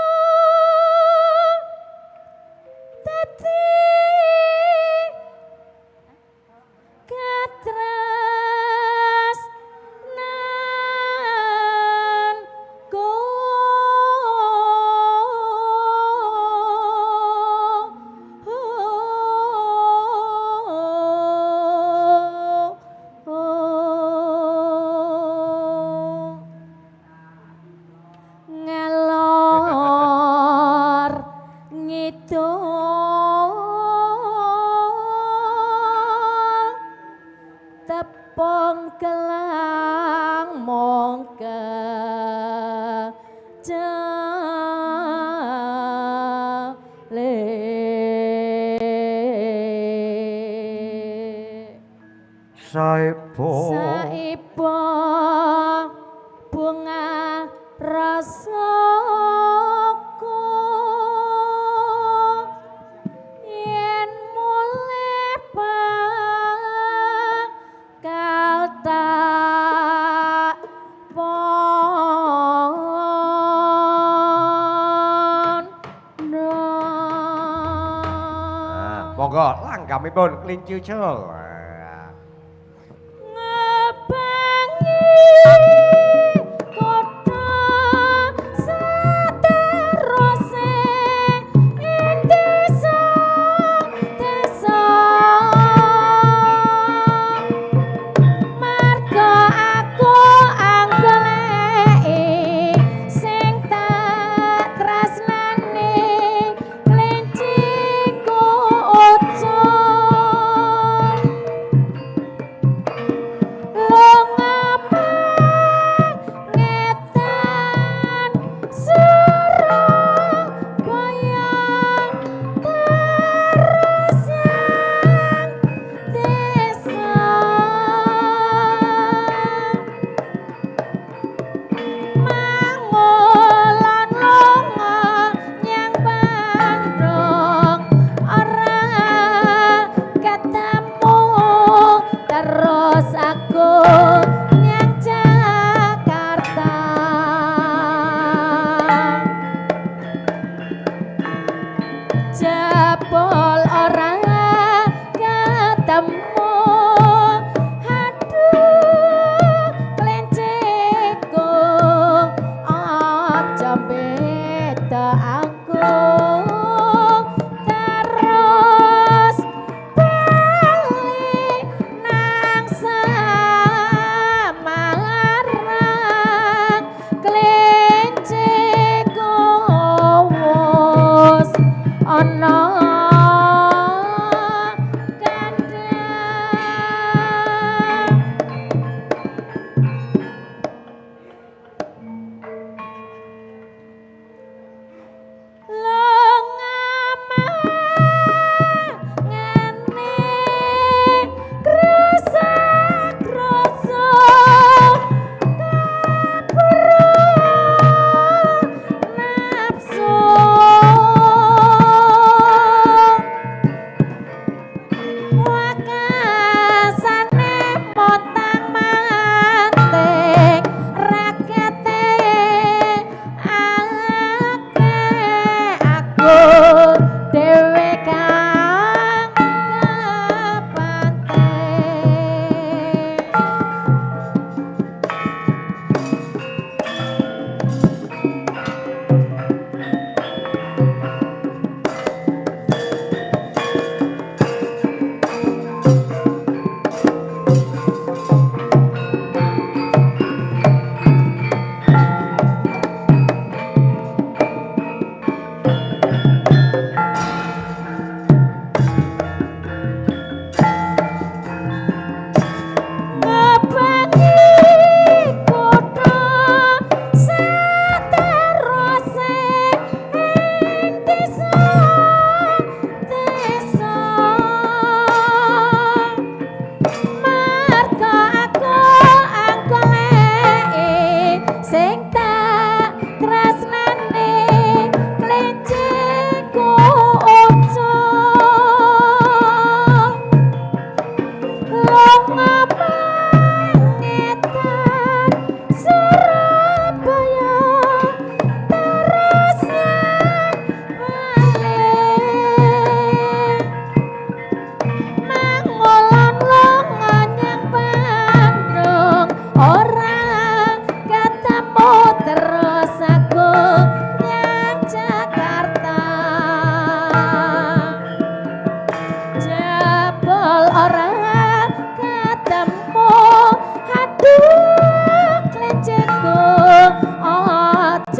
dadi katresnanku. Ngalor ngidul tepung kelang mongke jale.
Saepo.
Saipo bunga rasaku yen mulih bakal tak pondo.
Nah, monggo langgamipun kelinci ucul. Nah.
Ngebangi kota sateruse ing desa desa marga aku anggoleki sing tak tresnani klinciku ucul.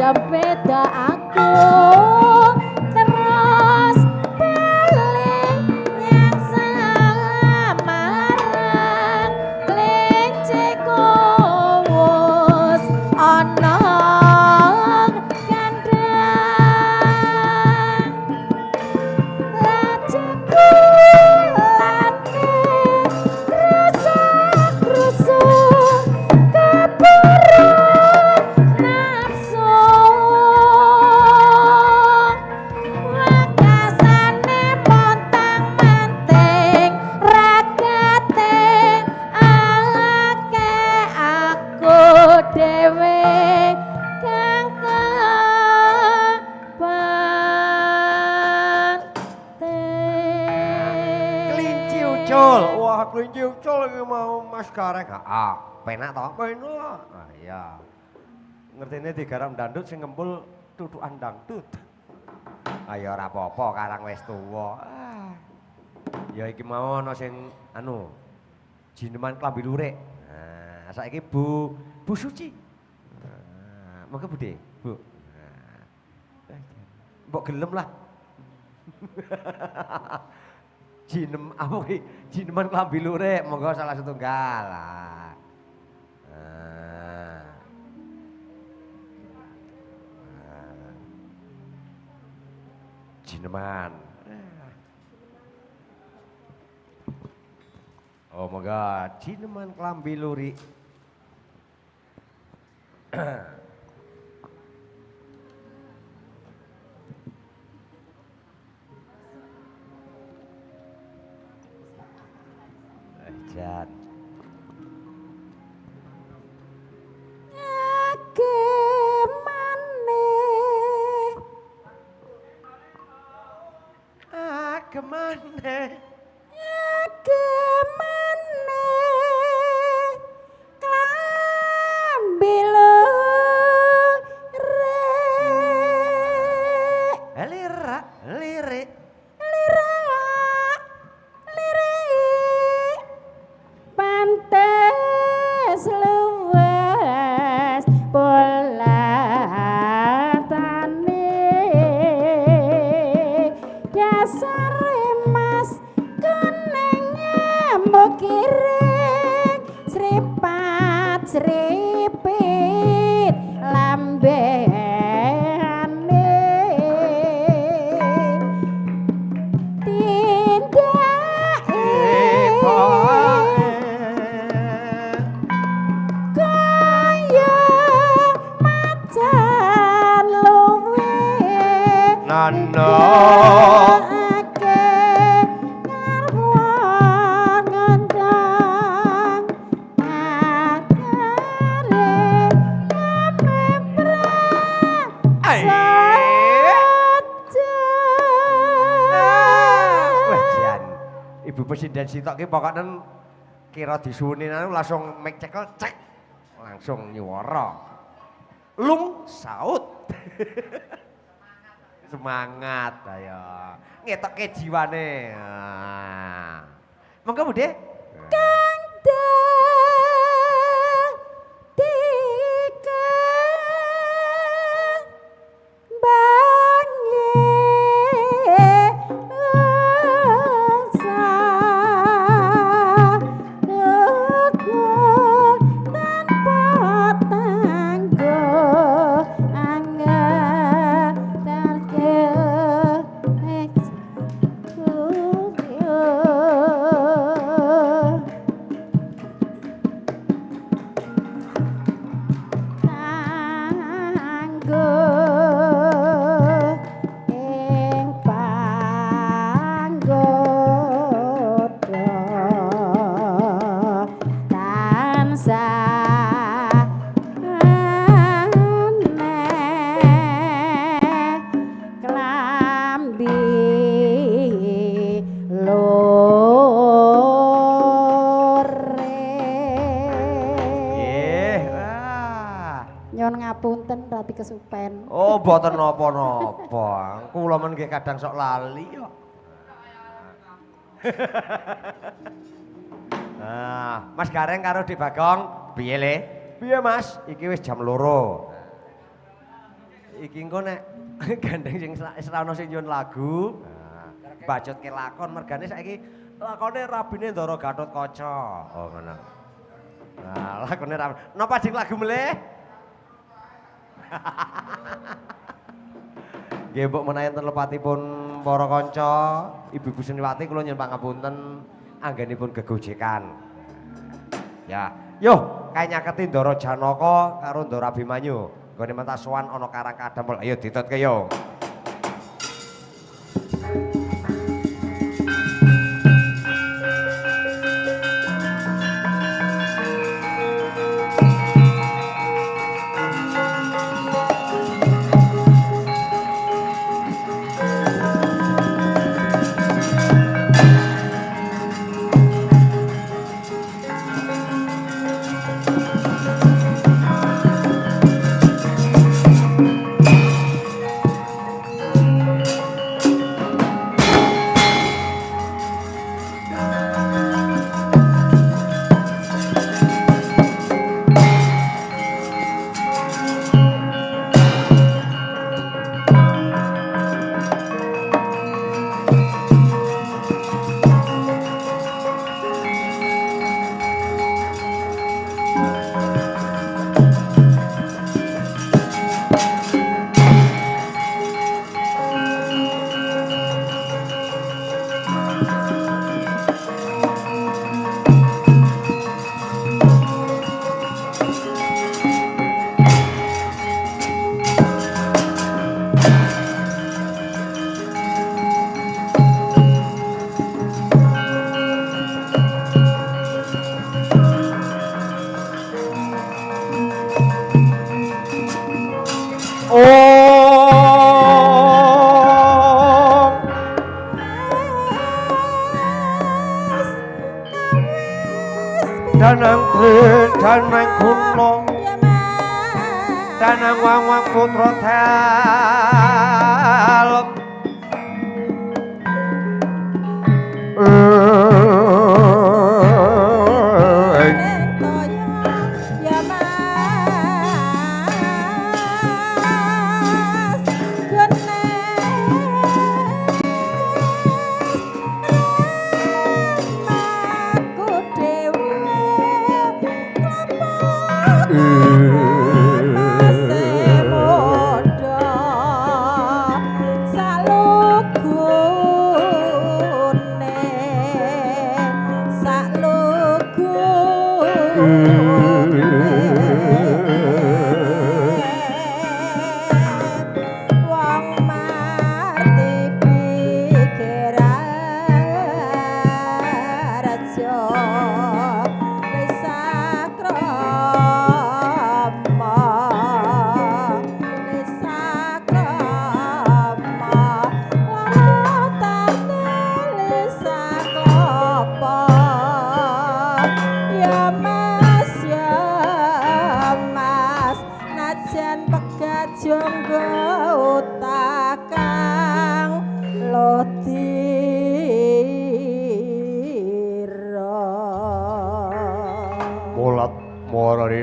Sepeda aku terus balik nyang Samarang, kelinci kuwus ana kandang. Lajeng kulane krusak-krusuk keburu nafsu. Wekasane montang-manting ragate akeh, aku dhewe kang kebanting.
Kelinci ucul. Wah, kelinci ucul iki mau Mas Gareng. Heeh, penak to? Penak. Ah iya. Ngertine digarap dandut sing ngempul tutukan dangdut. Ayo ora apa-apa, karang wis tuwa. Ah. Ya iki mau ana sing anu jineman klambi lurik. Nah, saiki Bu Bu Suci. Nah, monggo Bude, Bu. Nah. Mbok gelem lah. Jinem apa ki? Jineman klambi lurik, monggo salah setunggal. Ah. Nah. Nah. Jineman. Oh monggo jineman klambi lurik. Jan.
Agemane
Agemane.
agemane klambi lurik.
Lirak lirik.
Lirak lirik pantes luwes polatane, dasare mas kuning mbok kiring sripat sripit lambene tindake kaya macan luwe
Nana.
ake ngarwan ngendang akare kemepra
Wah, jan. Ibu presiden sitok ki pokoknya kira disuwuni anu langsung mic cekel cek langsung nyuwara. Lung saut. Semangat ayo. Ngetokke jiwane. Ah. Monggo Bude.
Kang dadi kembange asa tanpa tanggo angetarke tanggo ing panggoda tansah aneh klambi lurik.
Nggih. Wah.
Nyuwun ngapunten rati kesupen.
Oh, mboten napa-napa. Kula men nggih kadang sok lali kok. Nah, Mas Gareng karo Dik Bagong, piye le? Piye Mas? Iki wis jam 2. Iki engko nek gandeng sing wis ra ono sing nyuwun lagu, nah, bacotke lakon mergane saiki lakone rabine Ndara Gatotkaca. Oh ngono. Nah, lakone rab. Napa jeng lagu melih? Nggih mbok menawi enten lepatipun para kanca, ibu-ibu seniwati kula nyuwun pangapunten anggenipun gegojekan. Ya, yo kae nyaketi Ndara Janaka karo Ndara Abimanyu. Nggone mentas sowan ana Karang Kadempel. Ayo ditutke yo. Danang danang gunung danang wang-wang putra dalem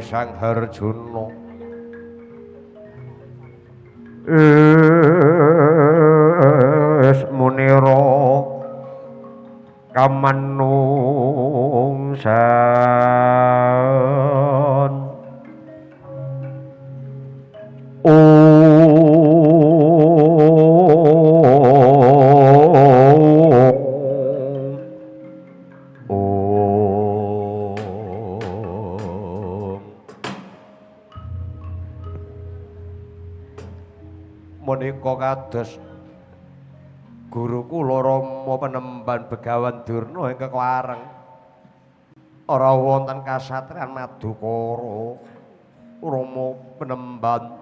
Sang Harjuna is munira kamanungsan menika kados guru kula Rama Penemban Begawan Durna ingkang kewareng ora wonten kasatriyan Madukara. Rama Penemban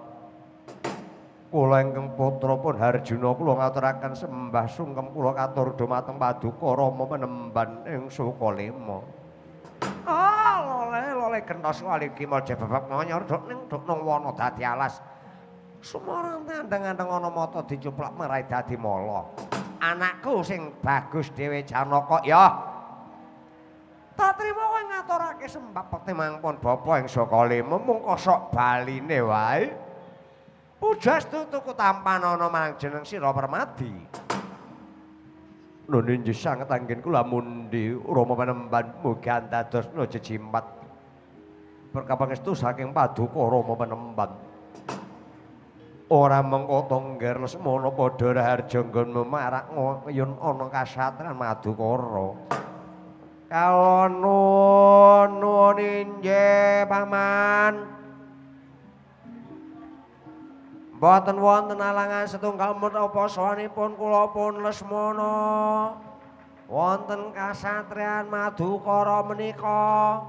kula ingkang putra pun Harjuna kula ngaturaken sembah sungkem kula katur dumateng Paduka Rama Penemban ing Sukalima. Ah lole lole gentos wali kimol jebebab ngonyor duk ning duk nang wana dadi alas. Sumara andeng-andeng ana mata dicuplak merai dadi mala. Anakku sing bagus dhewe Janaka ya. Tak trima kowe ngaturake sembah pekti mangpun bapa ing Sukalima mung kosok baline wae. Pujastu tuku tampanana marang jeneng sira Permadi. Lho inggih sanget anggen kula mundi Rama Panembahan mugi andadosna jejimat. Berkah pangestu saking paduka Rama Panembahan. Ora mengko tongger Lesmana padha raharja nggonmu marak yen ana kasatran Madukara. Kalon nuwun inggih paman. Mboten wonten alangan setunggal menapa sawanipun kula pun Lesmana. Wonten kasatriyan Madukara menika.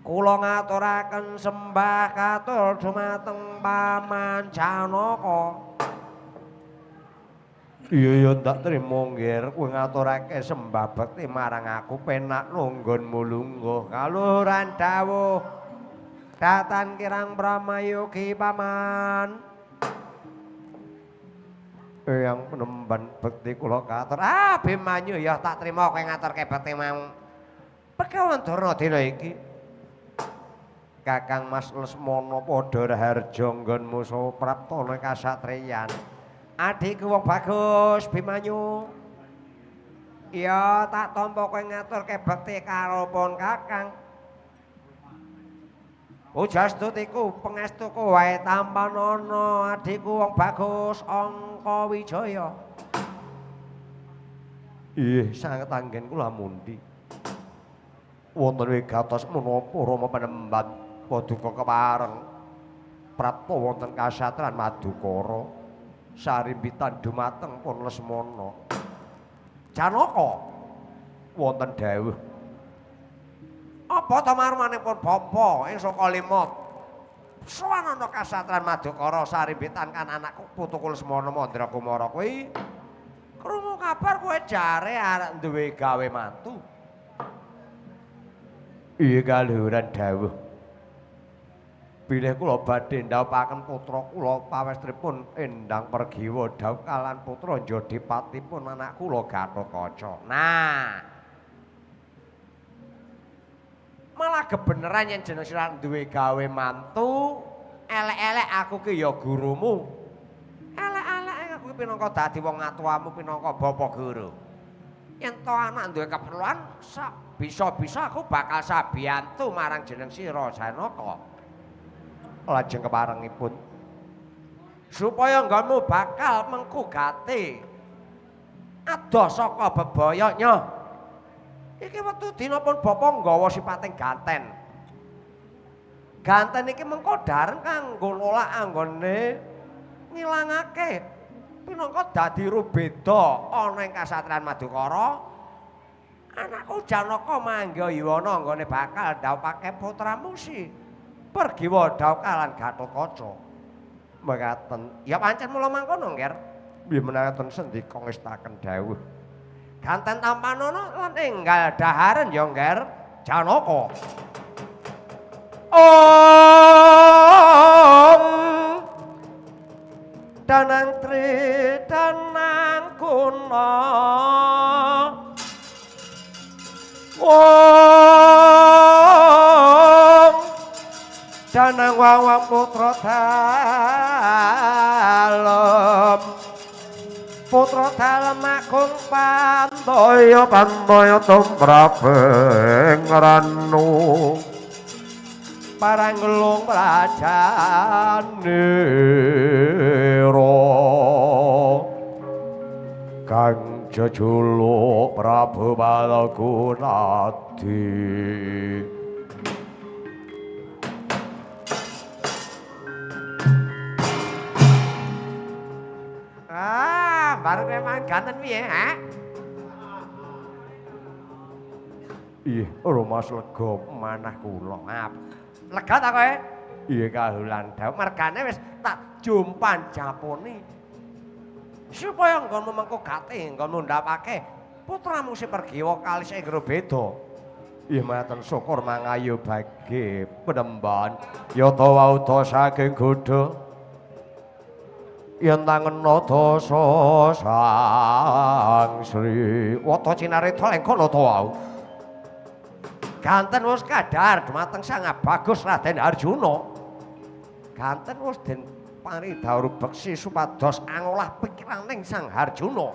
Kula ngaturaken sembah katur dumateng Paman Janaka. Iya ya ndak trimo nggir kowe ngaturake sembah bekti marang aku penak nggonmu lungguh. Kaluhuran dawuh datan kirang pramayugi paman. Eyang penemban bekti kula katur. Ah Bimanyu ya tak trimo kowe ngaturke bekti mau. Begawan Durna dina iki. Kakang Mas Lesmana padha raharja nggonmu saha praptana kasatriyan. Adikku wong bagus Bimanyu. Iya tak tampa kowe ngaturke bekti karo pun Kakang. Pujastutiku pangestuku wae tampanana adikku wong bagus Angka Wijaya. Ih sanget anggen kula mundi. Wonten wigatos menapa Rama Panembahan paduka kepareng prapta wonten kasatran Madukara sarimbitan dumateng pun Lesmana. Janaka wonten dawuh. Apa ta marmanipun bapa ing Sukalima? Sowan ana kasatran Madukara sarimbitan kan anakku putuku Lesmana Mandra Kumara kuwi. Krungu kabar kowe jare arep duwe gawe mantu. Iya kaluhuran dawuh. Bilih kula badhe ndhawuhaken putra kula pawestripun Endang Pergiwa dhawuh kalan putra Jodipatipun anak kula Gatotkaca. Nah. Malah kebeneran yen jeneng sira duwe gawe mantu, elek-elek aku ki ya gurumu. Elek-elek aku ki pinangka dadi wong atuwamu pinangka bapa guru. Yen to anak duwe keperluan bisa-bisa aku bakal sabiyantu marang jeneng sira Janaka. Lajeng keparengipun supaya nggonmu bakal mengku gati adoh saka bebaya nyoh. Iki wektu dina pun bapa nggawa sipating ganten. Ganten iki mengko dareng kanggo nolak anggone ngilangake pinangka dadi rubeda ana ing kasatriyan Madukara. Anakku Janaka mangga yuwana anggone bakal ndhawuhake putramu si Pergiwa dhawuh kalan Gatotkaca. Mekaten. Ya pancen mula mangkono, Ngger. Nggih menawi sendika ngestaken dawuh. Ganten tampanana lan enggal daharen ya, Ngger. Janaka. Om Danang Tri Danang Guna. Om Danang Wawang Putra Dalem. Putra Dalem Agung Pandaya
Pandaya tumraping ranu
Paranggelung prajanira
kang jejuluk Prabu Balagunadi.
Ah, baru kowe mangan ganten piye, ha? Ih, rumas lega manah kula. Lega ta kowe? Iya kahulan dawuh mergane wis tak jumpan japoni. Supaya nggonmu mengko gati nggonmu ndapake putramu si Pergiwa kalis ing beda.
Ih maten syukur mangayu bagi penemban yata wauda saking godha. Yen tangena dasa sang Sri
Wata Cinarita lengkana ta wau. Ganten wis kadhar dumateng Sang Bagus Raden Arjuna. Ganten wis den Pari dawuh beksi supados angolah pikiraning Sang Harjuna.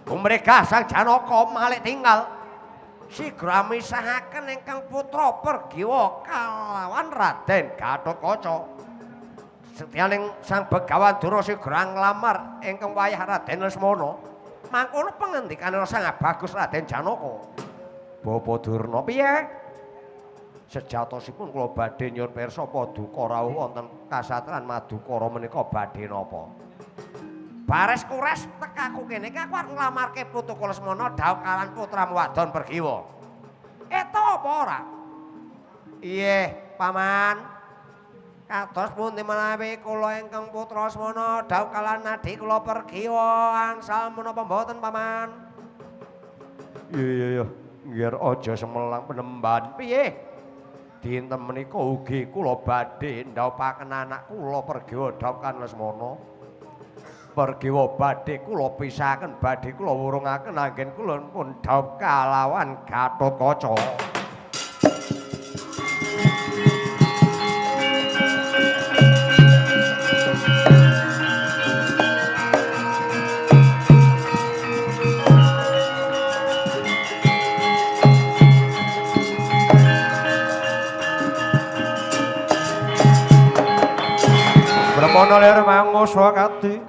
Gumregah Sang Janaka malik tinggal sigra misahaken ingkang putra Pergiwa kalawan Raden Gatotkaca. Setyaning Sang Begawan Durna sigra nglamar ingkang wayah Raden Lesmana. Mangkono pangandikane Sang Bagus Raden Janaka. Bapa Durna piye? Sejatosipun kula badhe nyuwun pirsa paduka rawuh wonten kasatran Madukara menika badhe napa? Bares kures tekaku kene iki aku arep nglamarke putuku Lesmana dhaup kalan putramu wadon Pergiwa. Eta apa ora? Iye, Paman. Kados pundi menawi kula ingkang putra Lesmana dhaup kalan adhi kula Pergiwa angsal menapa mboten, Paman? Iya iya iya, nggih aja semelang penemban. Piye? Dinten menika ugi kula badhe ndhaupaken anak kula Pergiwa dhaup kan Lesmana. Pergiwa badhe kula pisahaken, badhe kula wurungaken anggen kula pun dhaup kalawan Gatotkaca. Brahmana lir mangusa kadi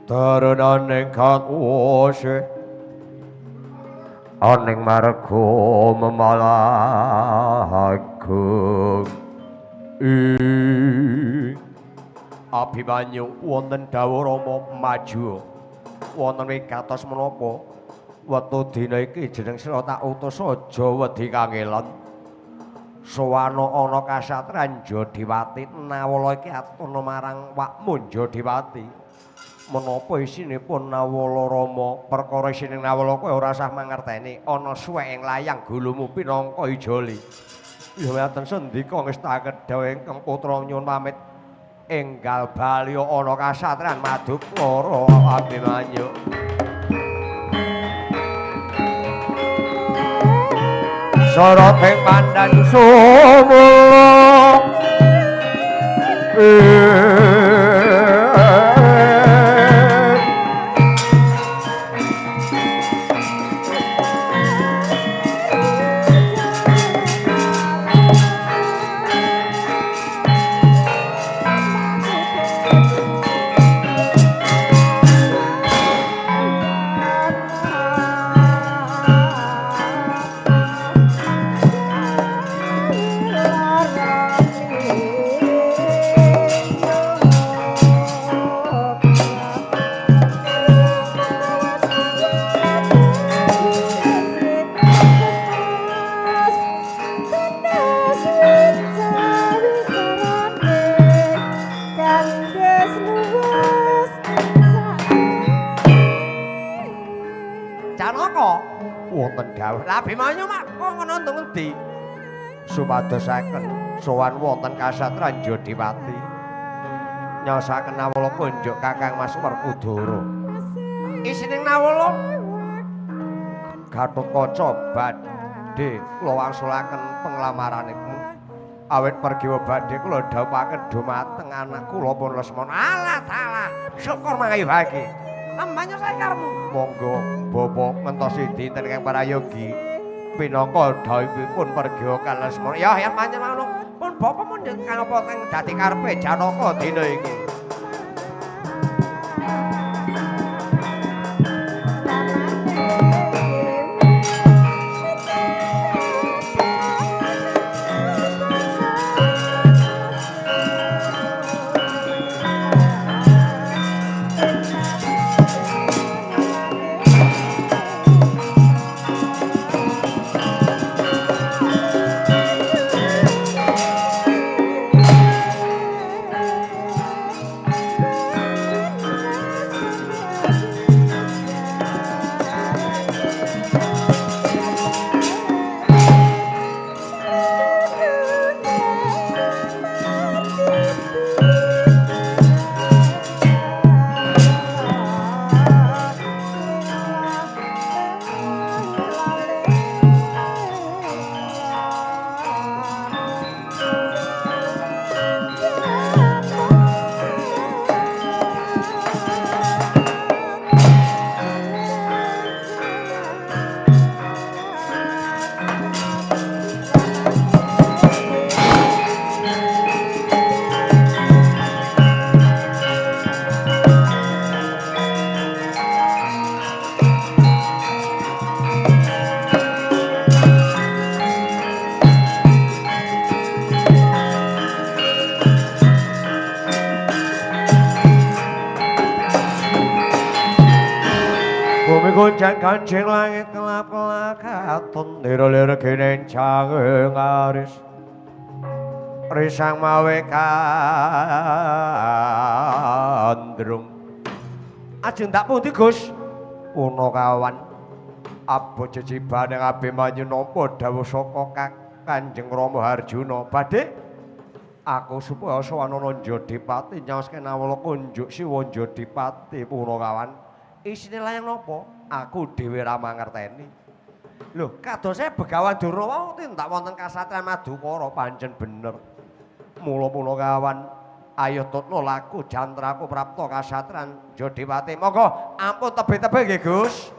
darunaning kawose aning marga memalahagung Abimanyu wonten dawuh Rama maju wonten wigatos menapa wektu dina iki jeneng sira tak utus aja wedi kangelan. Sowana ana kasatran Jodiwati Nawala iki atuna marang wakmu Jodiwati. Menapa isinipun Nawala Rama? Perkara isine Nawala kowe ora usah mangerteni. Ana suwek ing layang gulumu pinangka ijoli. Ya wonten sendika ngestaken dawuh ingkang putra nyuwun pamit. Enggal bali ana kasatran Madukara Abimanyu. Soroting pandan sumuluk wonten dawuh. Lah Abimanyu mak kok ngono entuk ngendi? Supadosaken sowan wonten kasatran Jodiwati. Nyosaken Nawala kunjuk Kakang Mas Werkudara. Isining Nawala Gatotkaca badhe kula wangsulaken penglamaranipun. Awit Pergiwa badhe kula dhawuhaken dumateng anak kula pun Lesmana. Alah salah, syukur mangayu bagi. Lembanyo sakarmu. Monggo bapa ngentosi dinten ingkang prayogi pinangka dhawuhipun Pergiwa kan Lesmana. Ya yen pancen ngono pun bapa mundhut kanapa kang dadi karepe Janaka dina iki.
gonjang kanjing langit kelap-kelap katon nira-lir ginencang aris risang mawe kandrung. Ajeng tak pundi Gus? Punakawan abot jejibane Abimanyu nampa dawuh saka Kanjeng Rama Harjuna. Badhe aku supaya sowan ana Jodipati nyaos kenawala kunjuk Siwa Jodipati punakawan. Isine layang napa? Aku dhewe ra mangerteni. Lho, kadose Begawan Durna wau tindak wonten kasatriyan Madukara pancen bener. Mula punakawan ayo tutno laku jantraku prapta kasatriyan Jodipati. Monggo ampun tebih-tebih nggih Gus.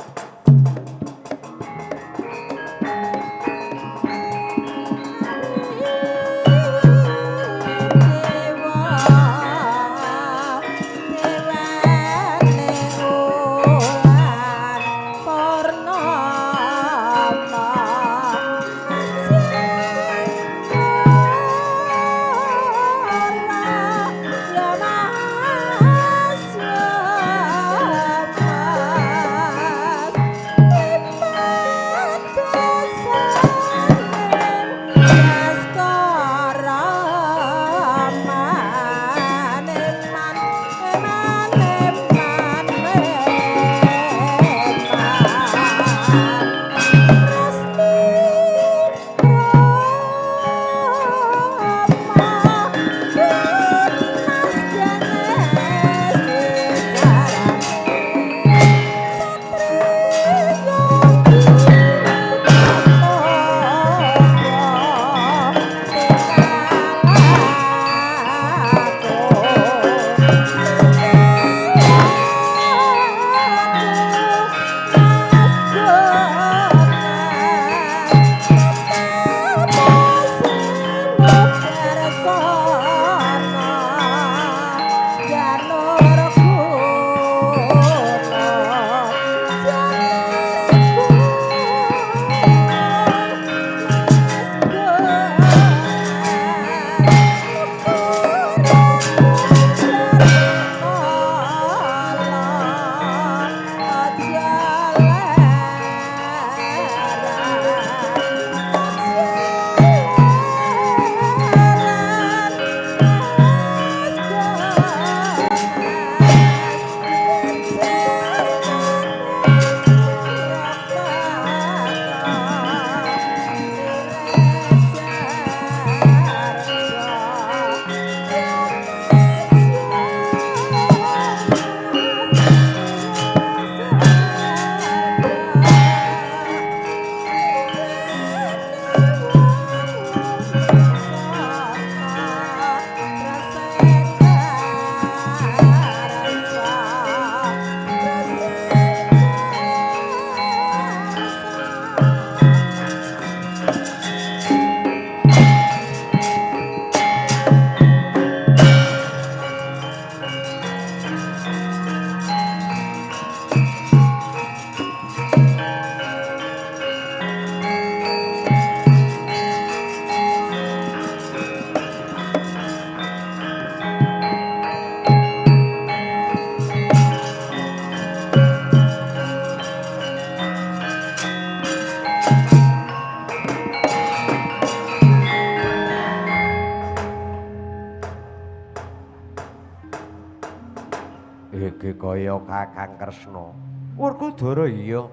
Iki kaya Kakang Kresna. Werkudara iya.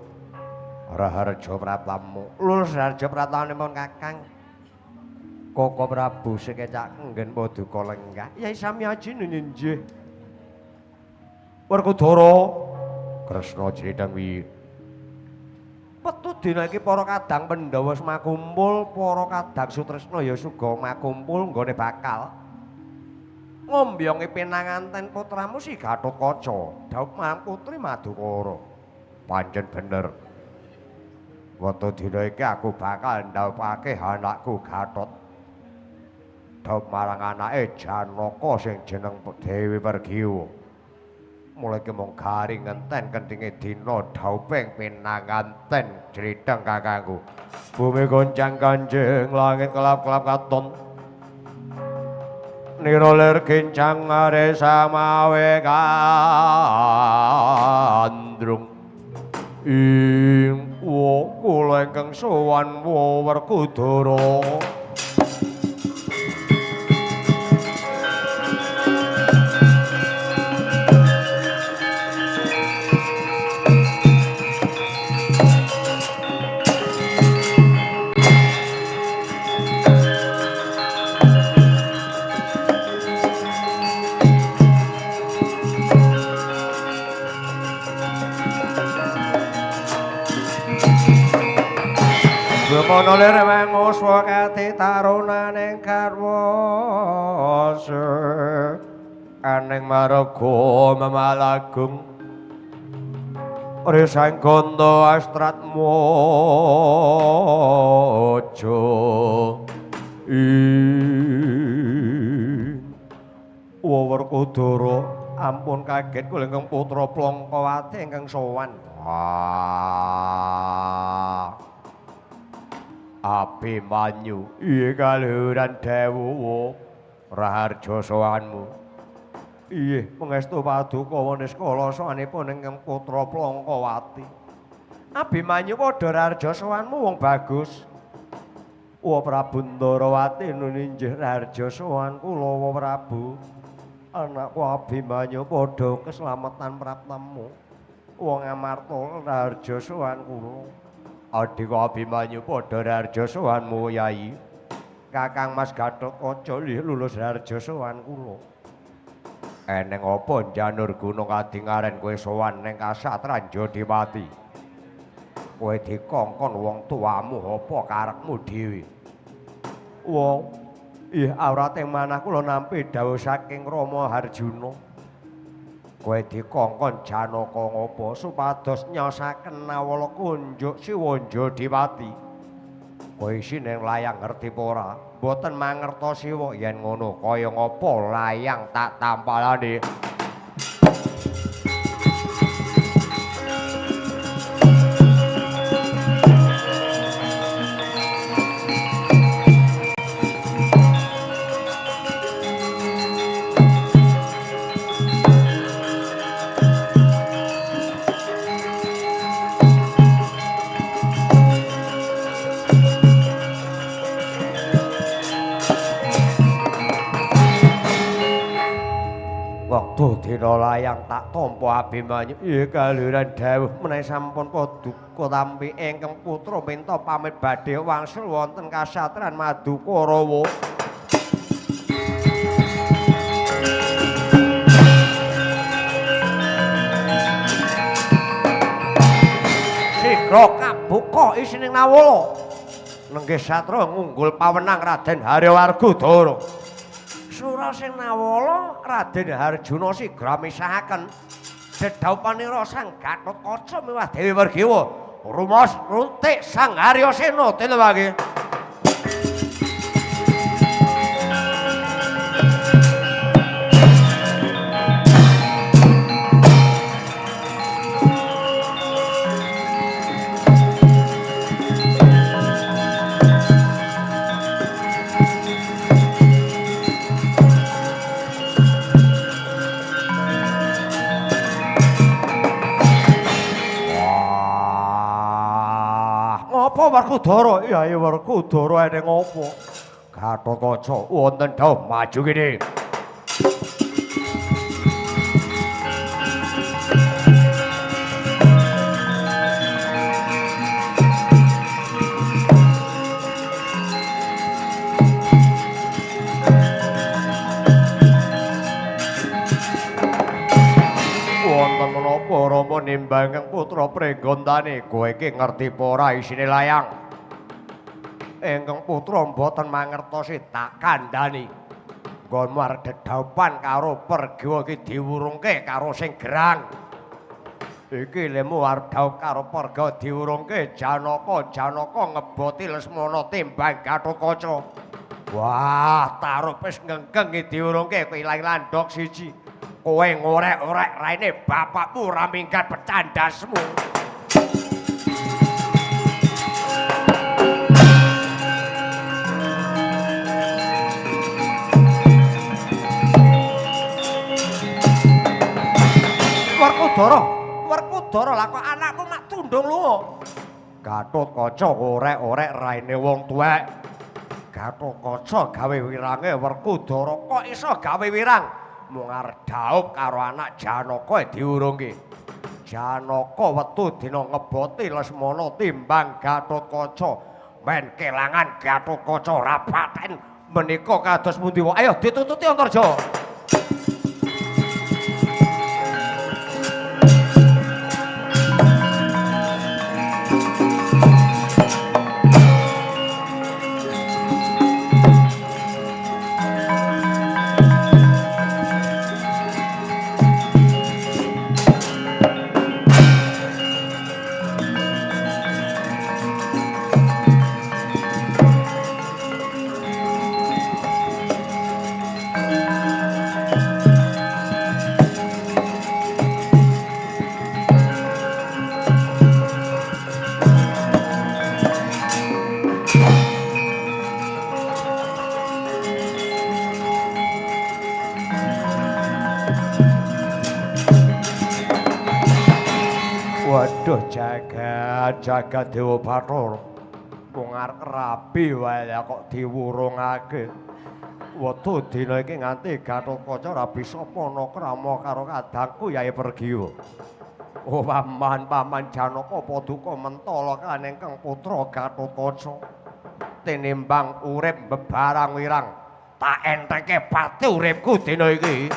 Raharja pratamu. Lulus raharja pratanipun Kakang. Koko Prabu sekecak nggen paduka lenggah. Yai Samyaji nggih. Werkudara Kresna jridang wi. Metu dina iki para kadang Pandhawa semakumpul, para kadang Sutresna ya suga makumpul nggone bakal ngombyongi pinanganten putramu si Gatotkaca, dhaup marang putri Madukara. Pancen bener. Wektu dina iki aku bakal ndhaupake anakku Gatot. Dhaup marang anake Janaka sing jeneng Dewi Pergiwa. Mulai ki mung garing ngenten kentinge dina dhauping pinanganten jrideng kakangku. Bumi goncang kanjeng langit kelap-kelap katon. Nira lir kincang aresa mawe kandrung. Ing kula ingkang sowan Werkudara. Bemono lir manguswa kati tarunaning garwa aning marga memalagung risang ganda astratmojo ing Werkudara ampun kaget kula ingkang putra Plangkawati ingkang sowan. Abimanyu, iya kaluhuran dawuh raharja sowanmu. Iya, pangestu paduka niskala sowanipun ingkang putra Plangkawati. Abimanyu padha raharja sowanmu wong bagus. Wa Prabu Ndarawati nuni injih raharja sowan kula wa Prabu. Anakku Abimanyu padha keslametan praptamu. Wong Amarta raharja sowan kula. Adika Abimanyu padha raharja sowanmu Yai. Kakang Mas Gathotkaca lulus raharja sowan kula. Eneng apa njanur gunung kadingaren kowe sowan ning kasatran Jodipati? Kowe dikongkon wong tuamu apa karepmu dhewe? Wong ih awrating manah kula nampi dawuh saking Rama Harjuna. Kowe dikongkon Janaka ngapa supados nyosaken nawala kunjuk Siwa Jodipati. Kowe isine layang ngerti apa ora? Mboten mangertosi wae yen ngono kaya ngapa layang tak tampalane. Wektu dina layang tak tampa Abimanyu. Iya kaluhuran dawuh menawi sampun paduka tampi ingkang putra minta pamit badhe wangsul wonten kasatran Madukarawa. Sigra kabuka isining nawala. Nenggih satra ngunggul pawenang Raden Haryawargudara. Sura sing nawala Raden Harjuna sigra misahaken dedhaupanira Sang Gathotkaca miwah Dewi Wergiwa rumaos runtik Sang Haryasena tilewake. Apa Werkudara? Iya ya Werkudara eneng apa? Gathotkaca wonten dawuh maju kene. Wonten menapa Rama nimbang kang putra Pringgontane? Kowe iki ngerti apa ora isine layang? Ingkang putra mboten mangertosi tak kandhani. Nggonmu arep dedhaupan karo Pergiwa iki diwurungke karo sing gerang. Iki lemu arep dhaup karo Pergiwa diwurungke Janaka, Janaka ngeboti Lesmana timbang Gathotkaca. Wah, taruh wis ngengkeng iki diwurungke kowe ilang landhok siji. Kowe ngorek-orek raine bapakmu ora minggat pecandasmu. Werkudara, Werkudara lah kok anakmu mak tunduk
Kesundung lunga. Gatotkaca orek-orek raine wong tuwek. Gatotkaca gawe wirange Werkudara kok iso gawe wirang? Mung arep dhaup karo anak Janaka diurungke. Janaka wetu dina ngeboti Lesmana timbang Gatotkaca. Men kelangan Gatotkaca ora paten menika kados pundi wae. Ayo ditututi Antarja. Waduh jagat jagat Dewa Bathara. Wong arep rabi wae kok diwurungake. Wetu dina iki nganti Gatotkaca ora bisa panakrama karo kadangku Yai Pergiwa. Oh paman paman Janaka paduka mentala kan ingkang putra Gatotkaca. Tinimbang urip bebarang wirang, tak enteke pati uripku dina iki.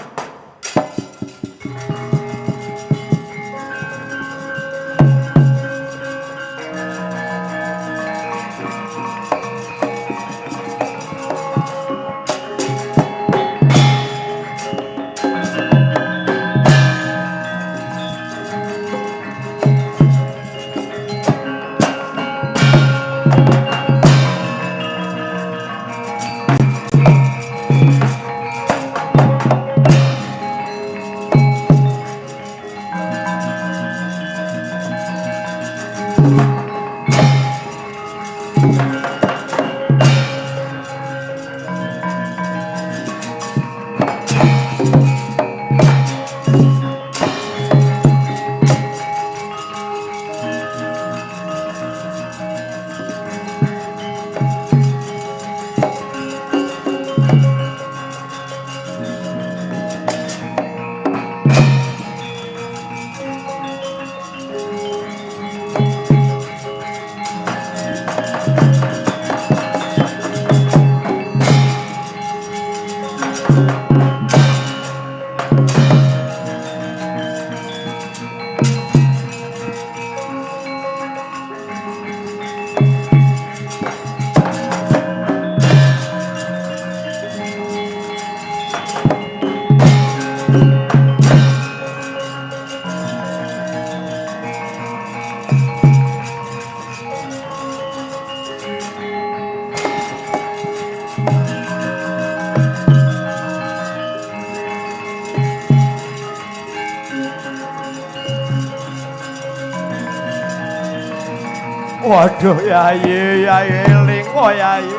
Waduh Yayi, Yayi lingo Yayi.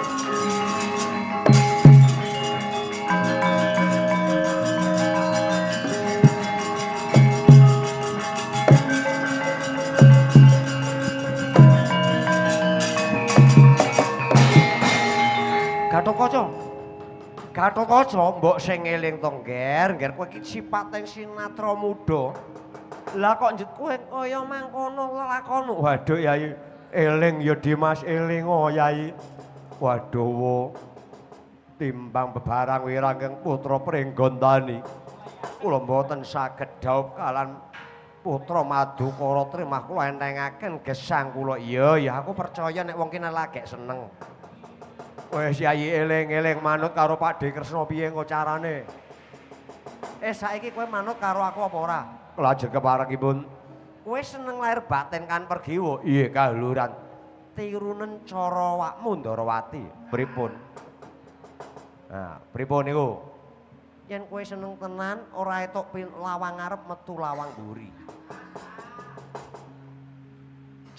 Gatotkaca. Gatotkaca mbok sing eling to, Ngger, Ngger kowe iki sipate sinatra muda. Lah kok njet kowe kaya mangkono lelakonmu. Waduh Yayi, eling ya Dimas, eling oh Yayi. Waduh wo. Timbang bebarang wiranging putra Pringgondani. Kula mboten saged dhaup kalan putra Madukara trimah kula entengaken gesang kula. Iya ya aku percaya nek wong kene lagek seneng. Wes Yayi eling-eling manut karo Pakdhe Kresna piye engko carane. Saiki kowe manut karo aku apa ora? Lajeng keparengipun. Kowe seneng lahir batin kan Pergiwa? Iya kaluran. Tirunen cara awakmu Ndarawati. Pripun? Nah, pripun niku? Yen kowe seneng tenan ora etuk lawang ngarep metu lawang mburi.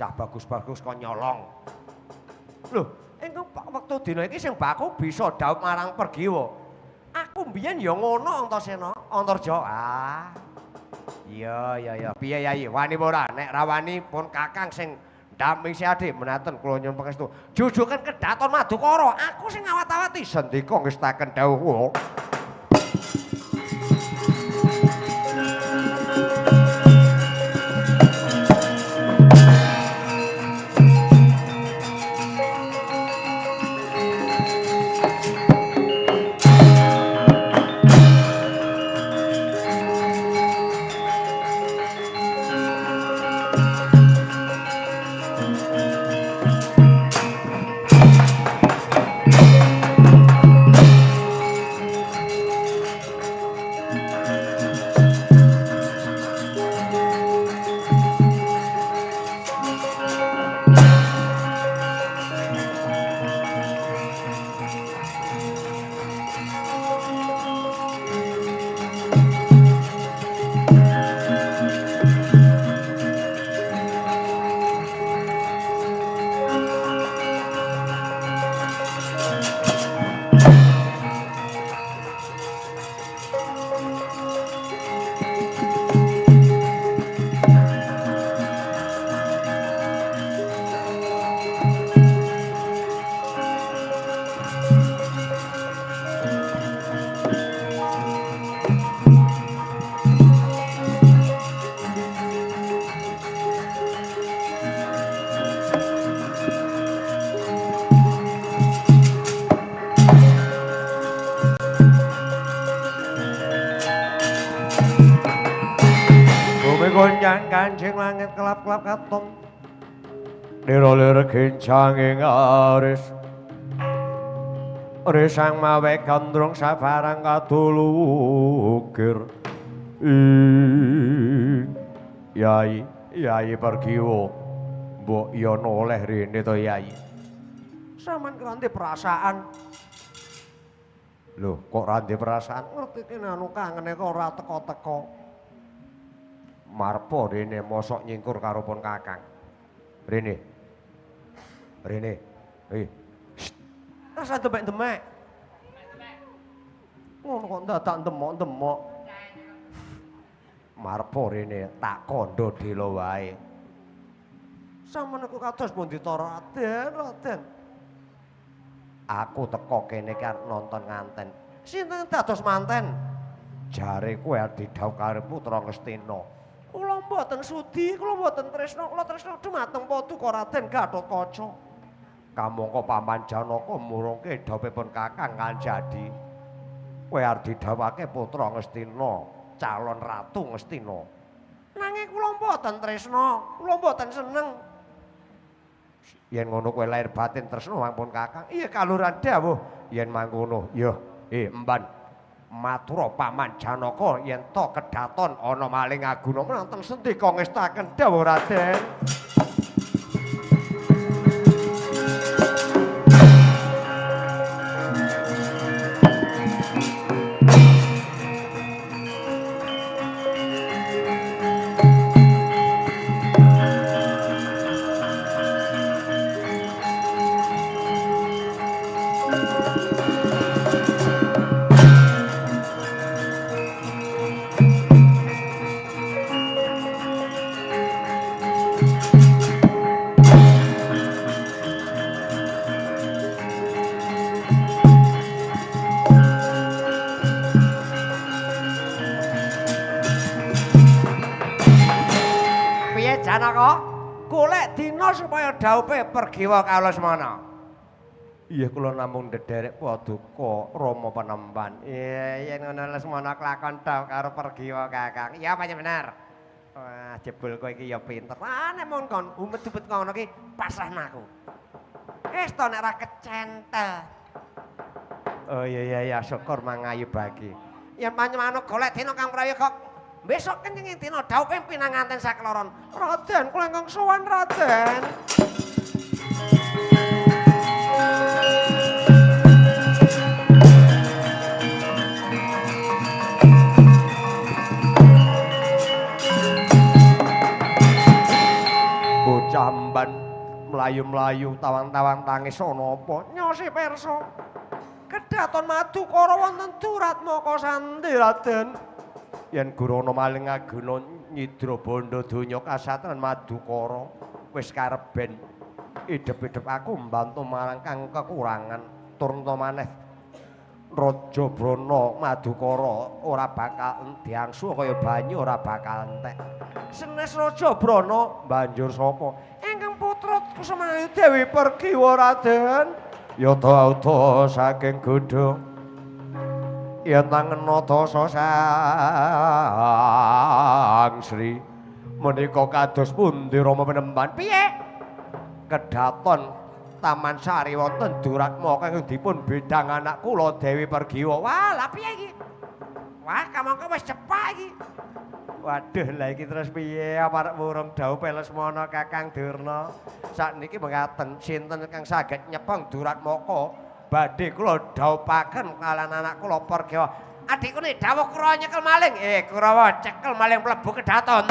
Cah bagus-bagus kok nyolong. Lho, engko wektu dina iki sing baku bisa dhaup marang Pergiwa. Aku mbiyen ya ngono Antasena, Antarja. Ah. Iya iya iya. Piye Yayi? Wani apa ora? Nek ra wani pun Kakang sing ndampingi si adik menaten kula nyuwun pangestu. Jujukan kedaton Madukara, aku sing ngawat-awati sendika ngestaken dawuh. Goncang kancing langit kelap-kelap katon. Nira-lira kincang ing aris. Risang mawe gandrung sabarang kadulukir. Yai, Yai Pergiwo. Mbok ya noleh rene to Yai. Saman kranti perasaan. Lho, kok ra ndek perasaan? Ngerti kene anu kangene kok ora teko-teko. Marpo rene mosok nyingkur karo pun Kakang. Rene. Rene. Hei. Rasa demek-demek. Ngono kok dadak demok-demok. Marpo rene tak kandha dela wae. Sampeyan niku kados pundi to Raden, Raden? Aku teko kene ki arep nonton nganten. Sinten dados manten? Jare kowe arep didhawuh karo putra Ngastina. Kula mboten sudi, kula mboten tresna, kula tresna dumateng Paduka Raden Gatotkaca. Kamangka Paman Janaka murungke dhawuhipun Kakang Kanjadi. Kowe arep didhawuhake putra Ngastina, calon ratu Ngastina. Nanging kula mboten tresna, kula mboten seneng. Yen ngono kowe lahir batin tresna ampun Kakang. Iya kaluran dawuh yen mangkono. Ya, emban. Matura Paman Janaka yen to kedaton ana maling aguna menanten sendika ngestaken dawuh Raden. Janaka, golek dina supaya dhaupe Pergiwa Kalesmana. Iya kula namung ndederek paduka Rama Penemban. Iya yen ngono Lesmana kelakon dhaup karo Pergiwa Kakang. Iya pancen bener. Wah, jebul kowe iki ya pinter. Ah nek mung kon umet-umet ngono ki pasrahna aku. Wis to nek ra kecentel. Oh iya iya iya syukur mangayu bagi. Yen panjenengan golek dina kang prayoga besok kenceng dina dhaupe pinanganten sakloron. Raden kula ingkang sowan Raden. Bocah mban mlayu-mlayu tawang-tawang tangis ana apa? Nyosi pirsa. Kedaton Madukara wonten Duratmaka sandi Raden. Yen gurana maling aguna Nyidra bondo donya kasatran Madukara wis kareben idep-idep aku mbantu marang kang kekurangan turna maneh Raja Brana Madukara ora bakal diangsu kaya banyu ora bakal entek. Senes Raja Brana banjur sapa? Ingkang putra Kusuma Dewi Pergiwa Raden yata uta saking godhong yen tangena dasa sang Sri menika kados pundi Rama penemban piye kedaton Taman Sari wonten Duratmaka ingkang dipun bidang anak kula Dewi Pergiwa. Wah, lha piye iki? Wah, kamangka wis cepak iki. Waduh, lha iki terus piye arep wurung dhawuh Lesmana Kakang Durna. Sakniki mekaten sinten kang saged nyepeng Duratmaka badhe kula dhawuhaken kalian anak kula Pergiwa. Adikku nek dhawuh Kurawa nyekel maling. Kurawa cekel maling mlebu kedaton.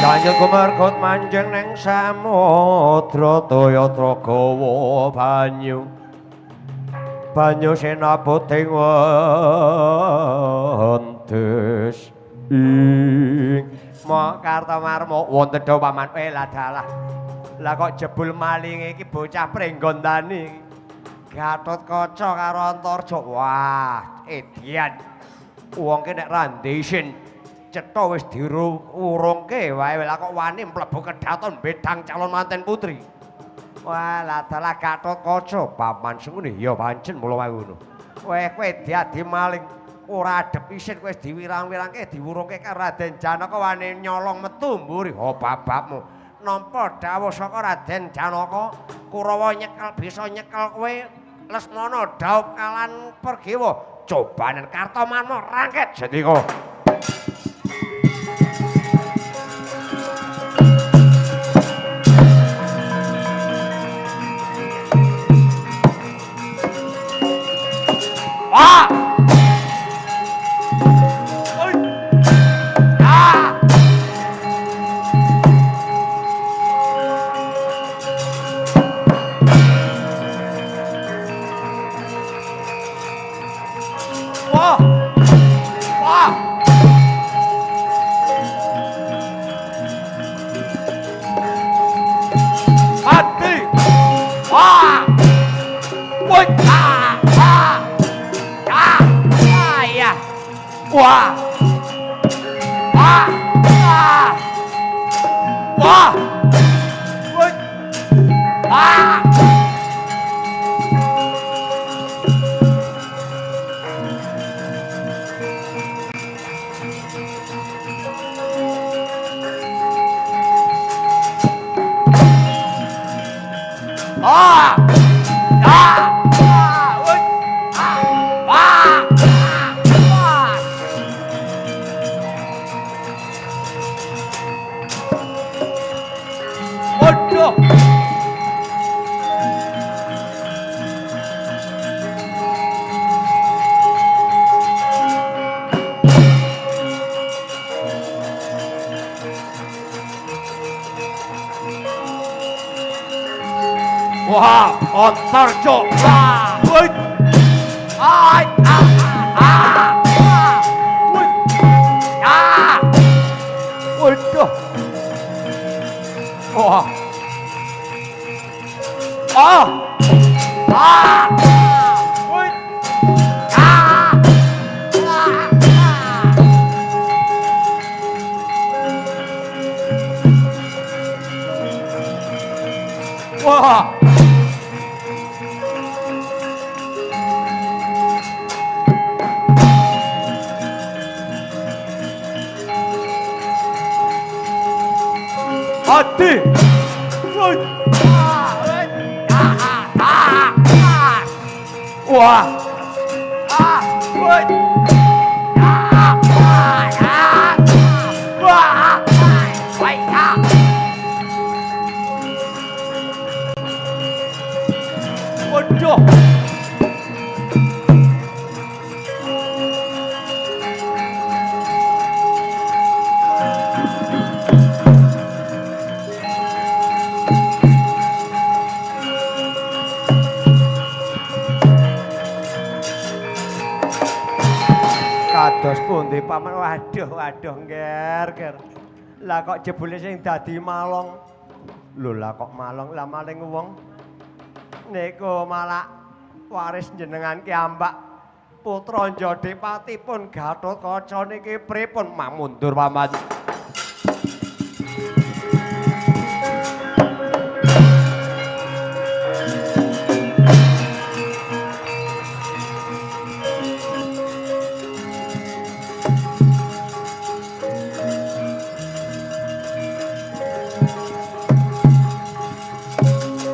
Lanjut kumerkut manjing neng samudra toya tragawa banyu. Banyu senaputing wontes ing Kartomarma wonten dawuh paman. Lah dalah. Lah kok jebul malinge iki bocah prenggondani. Gatotkaca karo Antarja. Wah, edian. Wong ki nek ra isin cetha wis diurungke wae lah kok wani mlebu kedaton bedang calon manten putri. Wah, lah dalah Gatotkaca paman sengune ya pancen mula wae ngono. Kowe kowe diadi maling ora adep isin kowe diwirang-wirangke diwurungke karo Raden Janaka wani nyolong metu mburi. Oh babakmu. Nampa dawuh saka Raden Janaka Kurawa nyekel bisa nyekel kowe Lesmana dhaup kalan Pergiwa. Cobanen Kartomarma rangket jendika. Ah! Oi! Ah! Wah! Wah! Mati! Wah! Woi! Ah! Ah! Ah! Ah, iya. Wah. Ah. Ah. Wah. Woi. Ah. Ah. Ah. Ah. Woi. Ah. Ah. Ah. Waduh. Wah, Antarja. Wah. Woi. Ai. Ah. Ah. Ah. Woi. Ah. Waduh. Adi. Wah. Waduh. Kados pundi paman? Waduh, waduh, ngger, ngger. Lah kok jebule sing dadi malong. Lho lah kok malong, lah maling wong. Niku malah waris jenengan ki ambak putra Njodepatipun Gatotkaca niki pripun? Mundur paman.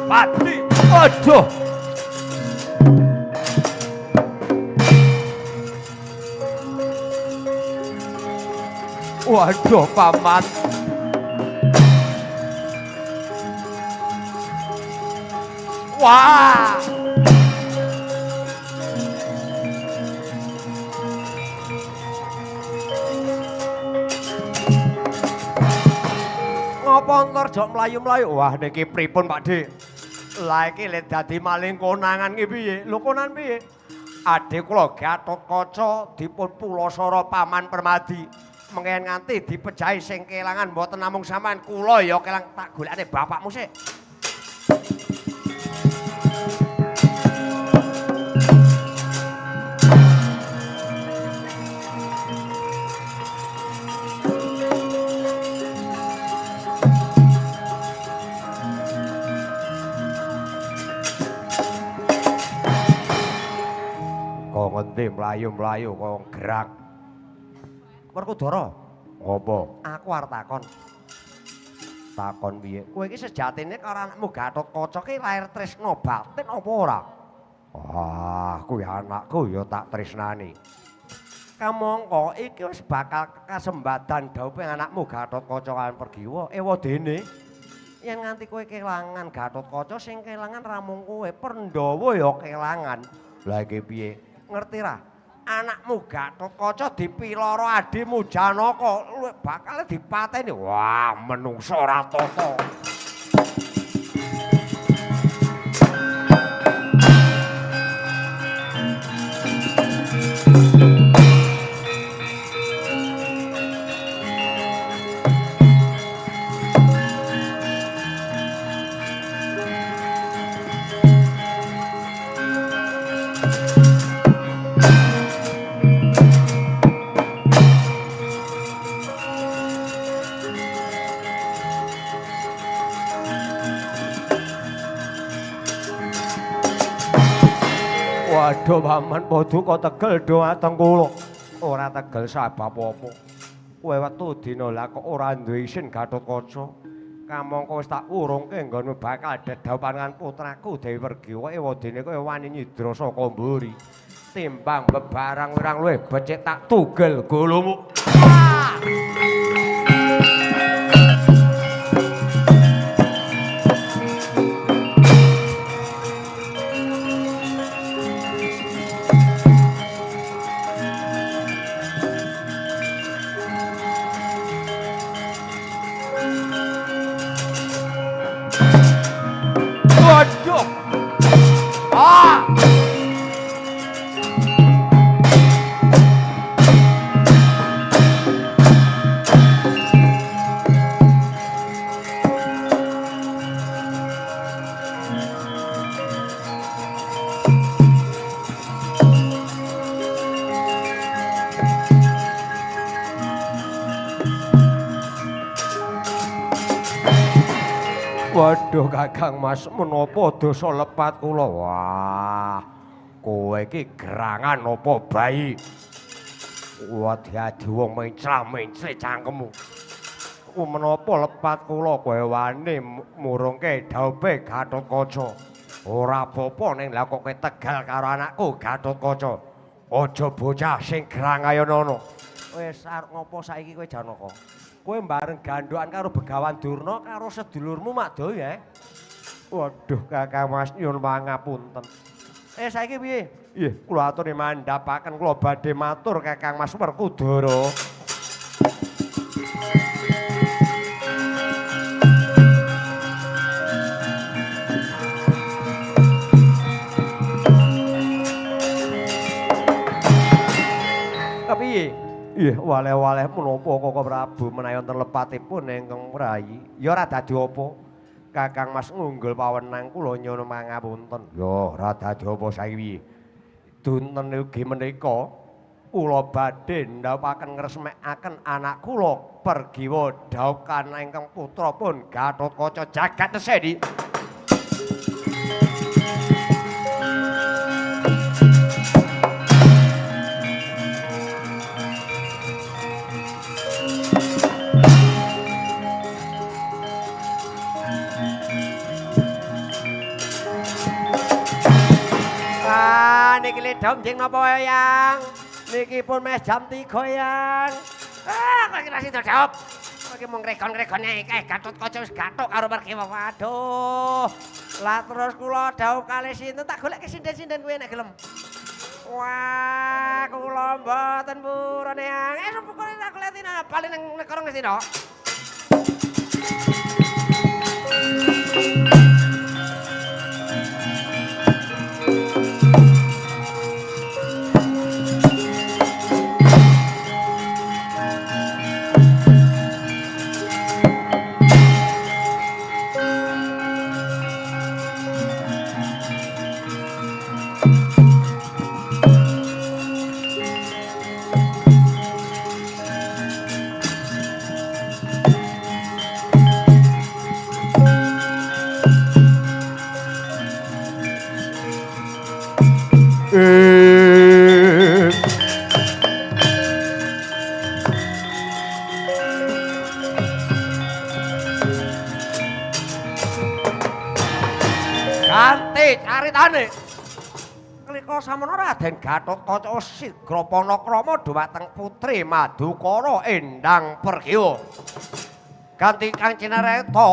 Pati. Waduh. Waduh, paman. Wah. Ngopo entar jok mlayu-mlayu? Wah, niki pripun, Pak Dik? Lah iki lek dadi maling konangan ki piye? Lho konan piye? Adhe kula Gatotkaca dipun pulasara Paman Permadi. Mengken nganti dipejahi sing kelangan mboten namung sampean, kula ya kelang tak golekane bapakmu sik. Kok ngendi mlayu-mlayu kok gerak. Werkudara, ngopo? Aku arep takon. Takon piye? Kowe iki sejatine karo anakmu Gatotkaca ki lair tresna batin apa ora? Ah, kuwi anakku ya tak tresnani. Kamangka iki wis bakal kasembadan dhawuhe anakmu Gatotkaca kan Pergiwa. Ewadene yen nganti kowe kelangan Gatotkaca sing kelangan ra mung kowe, Pandhawa ya kelangan. Lah iki piye? Ngerti ra? Anakmu Gatotkaca dipilara adhimu Janaka, bakal dipateni. Wah, menungso ora tata. Waduh, paman padha kok tegel dhumateng kula. Ora tegel sebab apa. Kowe wetu dina lah kok ora duwe isin Gatotkaca. Kamangka wis tak urungke nggonmu bakal dedhawuhan putraku Dewi Pergiwa ewadene kowe wani nyidra saka mburi. Timbang bebarang wirang luwih becik tak tugel gulumu. Waduh. Ah. Waduh Kakang Mas, menapa dosa lepat kula? Wah, kowe iki gerangan apa bayi? Wadi-adi wong mencla-mencle cangkemmu. Menapa lepat kula kowe wani murungke dhaupe Gatotkaca. Ora apa-apa ning lha kok kowe tegal karo anakku Gatotkaca. Aja bocah sing gerang ayonono. Wis arep ngopo saiki kowe Janaka? Kowe bareng gandhukan karo Begawan Durna karo sedulurmu Makdo ya. Waduh Kakang Mas nyuwun pangapunten. Saiki piye? Nggih, kula aturi mandhapaken kula badhe matur Kakang Mas Werkudara. Kepiye? Ih, waleh-waleh menapa Koko Prabu menawi wonten lepatipun ingkang mrayi. Ya ora dadi apa. Kakang Mas ngunggul pawenang kula nyuwun pangapunten. Ya ora dadi apa saiki piye. Dunten ugi menika kula badhe ndhawuhaken ngresmekaken anak kula Pergiwa dhaup ingkang putra pun Gatotkaca jagat neseni. Niki ledom jeng napa yang? Niki pun mes jam 3 yang. Ah, kok kira sida jawab. Kowe iki mung ngrekon-ngrekone kae Gatotkaca wis gathuk karo Pergiwa. Waduh. Lah terus kula dhaup kalih sinten tak goleke sinden-sinden kuwi nek gelem. Wah, kula mboten purun yang. Pokoke tak goleki bali nang negara Ngastina. Ganti caritane. Klika samono Raden Gatotkaca sigra panakrama dhumateng putri Madukara Endang Pergiwa. Ganti kang cinareta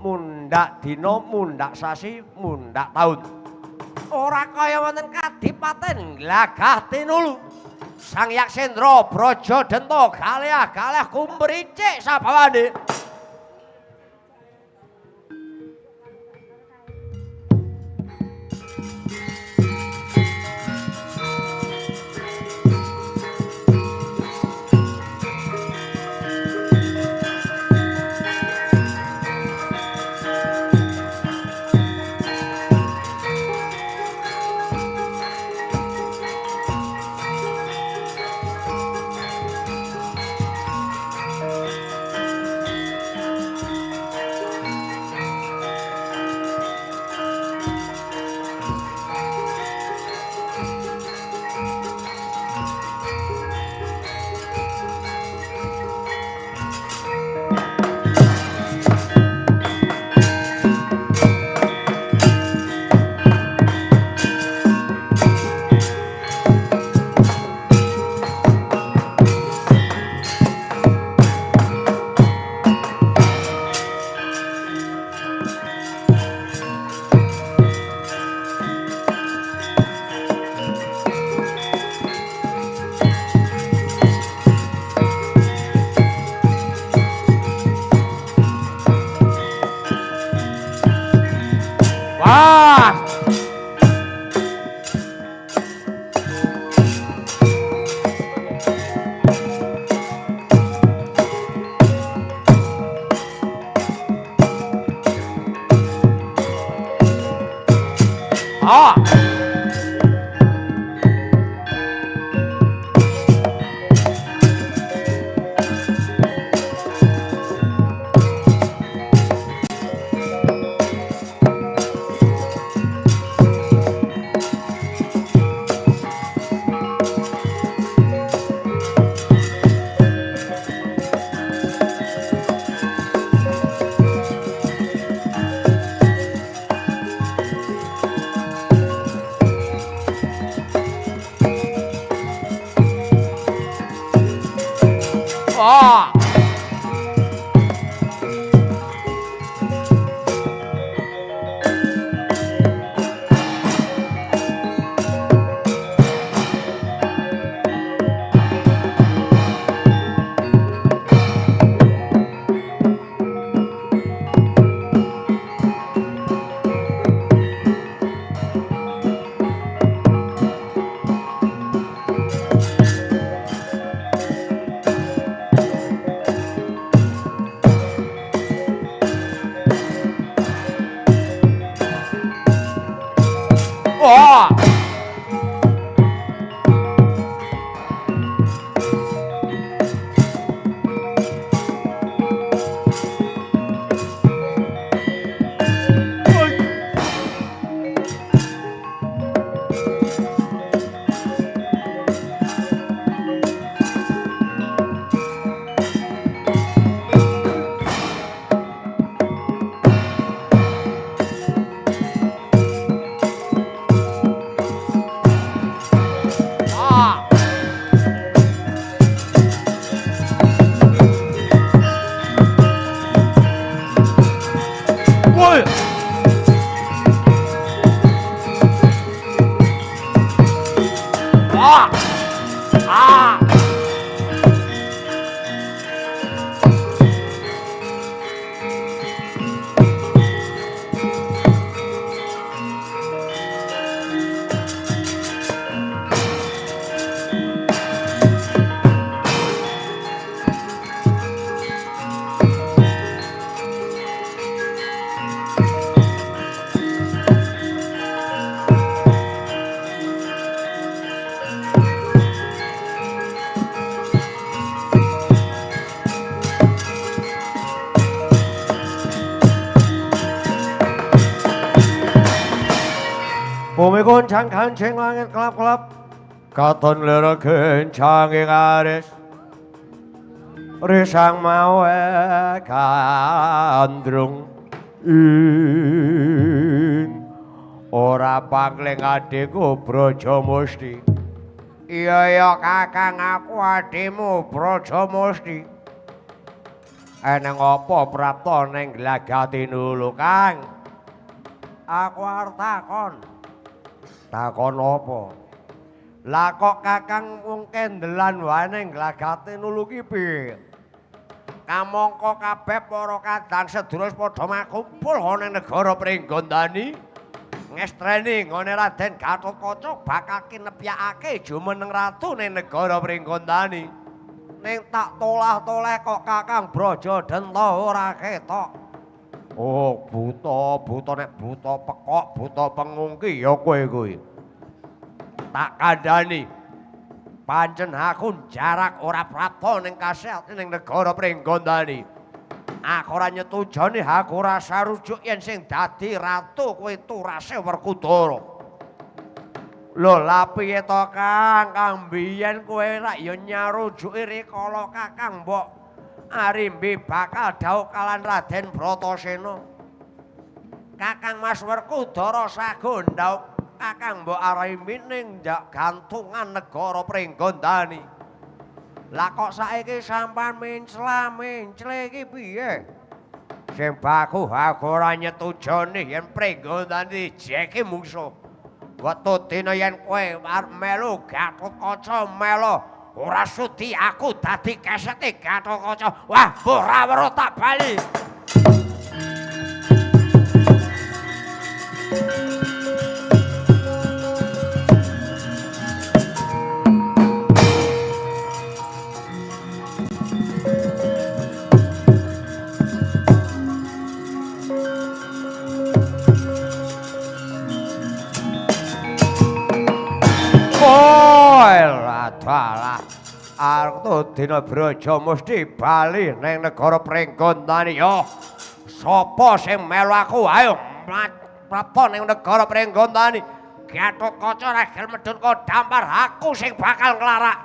mundhak dina, mundhak sasi, mundhak taun. Ora kaya wonten kadipaten Glagah Tinulu. Sang Yaksendra Braja Denta galeh-galeh kumricik sabawane. Wah. Wah. Ah. Woi. Ah. Ah. Bumi goncang kancing langit kelap-kelap, katon lera kencang ing aris. Risang mawe gandrung ing ora pangling adikku Brajamusti. Iya ya kakang, aku adikmu Brajamusti. Eneng apa prapta ning Glagah Tinulu, Kang? Aku arep takon. Takon apa? Lah kok kakang mung kendelan wae ning Glagah Tinulu ki piye? Kamangka kabeh para kadang sedulur padha makumpul ana ning negara Pringgondani. Ngestreni nggone Raden Gatotkaca bakal kinepyakake jumeneng ratu ning negara Pringgondani. Ning tak tolah-toleh kok Kakang Brajadenta ora ketok. Oh, buta, buta nek buta pekok, buta pengungki ya kowe kuwi. Tak kandhani. Pancen aku jarak ora prapta ning kasehat ning negara Pringgondani. Aku ora nyetujoni, aku ora sarujuk yen sing dadi ratu kuwi turase Werkudara. Lho lha piye to, Kang? Kang biyen kowe rak ya nyarujuki rikala Kakang mbok Arimbi bakal dhaup kalan Raden Bratasena. Kakang Mas Werkudara sago ndhaup Kakang mbok Arimbi ning gantungan negara Pringgondani. Lah kok saiki sampean mencla-mencle iki piye? Sing baku aku ora nyetujoni yen Pringgondani dijeki mungsuh. Wektu dina yen kowe arep melu Gatotkaca melu, ora sudi aku dadi kesete Gatotkaca. Wah, ora weruh tak bali. Dalah arep dina Braja mesti bali ning negara Pringgondani. Yo sapa sing melu aku ayo prapta ning negara Pringgondani. Gatotkaca ragil medhun kok dampar, aku sing bakal nglarak.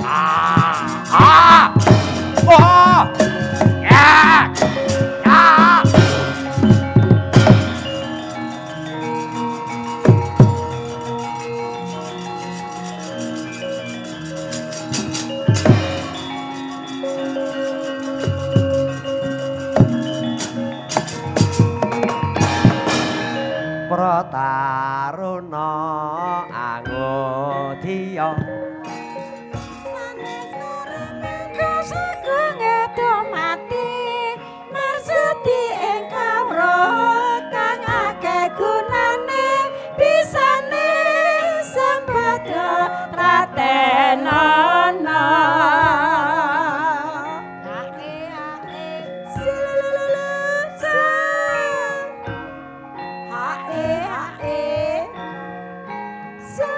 Ah! Ah! Oh! Ya! Ya! Para taruna angudya
Sanes kara mati marsudi ing kawruh kang akeh gunane bisane sembada tratenana. Ae ae silululu sa. Ae ae sa.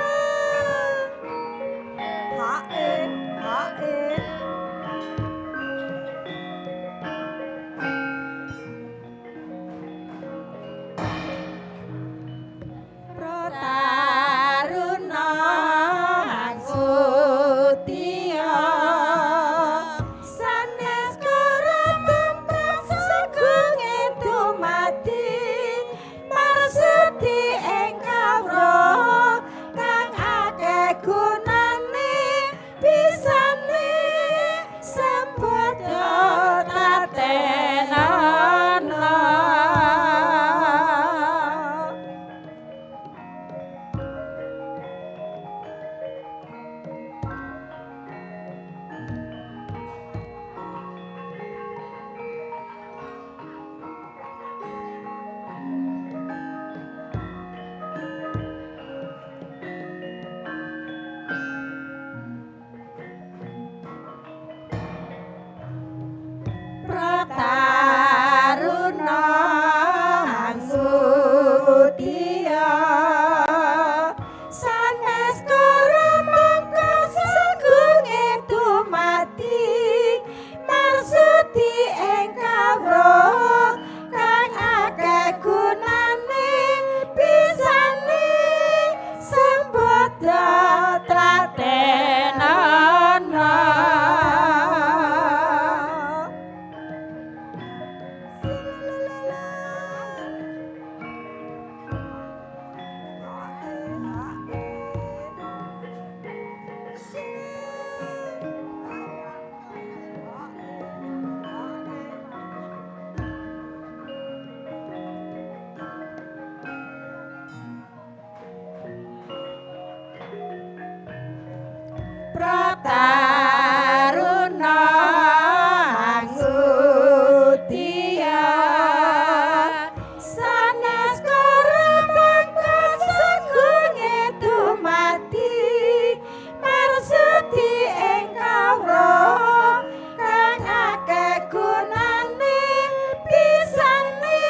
Ae ae. Taruna Angsutia sanes karaton sagung dumadi marsudi ing kawruh kang akeh gunane bisane sembada tratenana. Taruna Angsutia sanes kara mangka sagunge dumadi marsudi ing kawruh kang akeh gunane bisane sembada tratenana. Taruna Angsutia sanes kara mangka sagunge dumadi marsudi ing kawruh kang akeh gunane bisane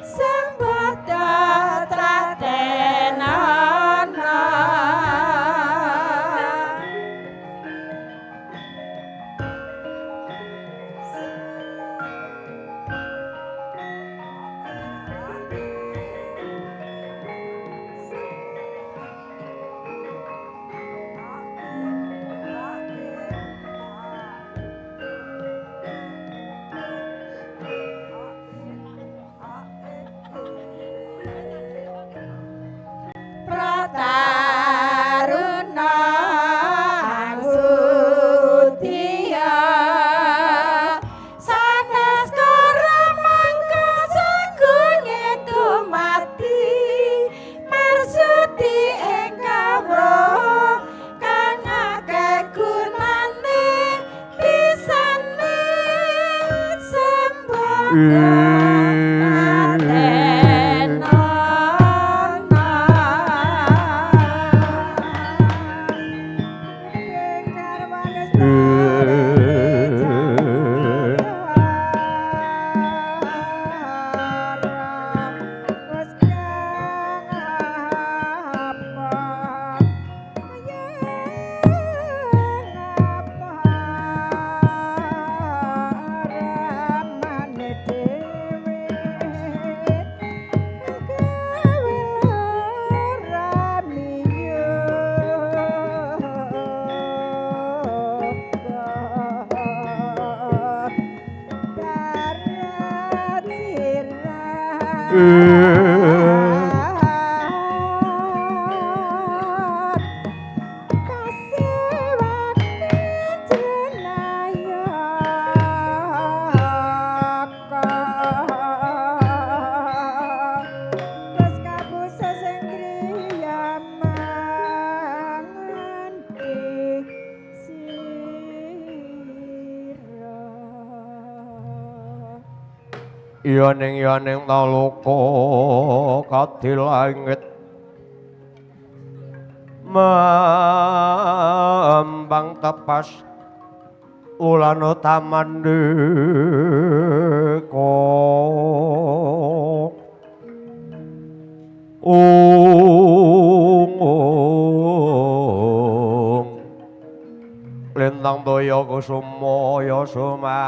sembada tratenana. Taruna Angsutia sanes kara mangka sagunge dumadi marsudi ing kawruh kang akeh gunane bisane sembada tratenana.
Yaning yaning taloka kadhi langit mambang tepas ulana taman deka ung lintang daya kusuma ya sumawur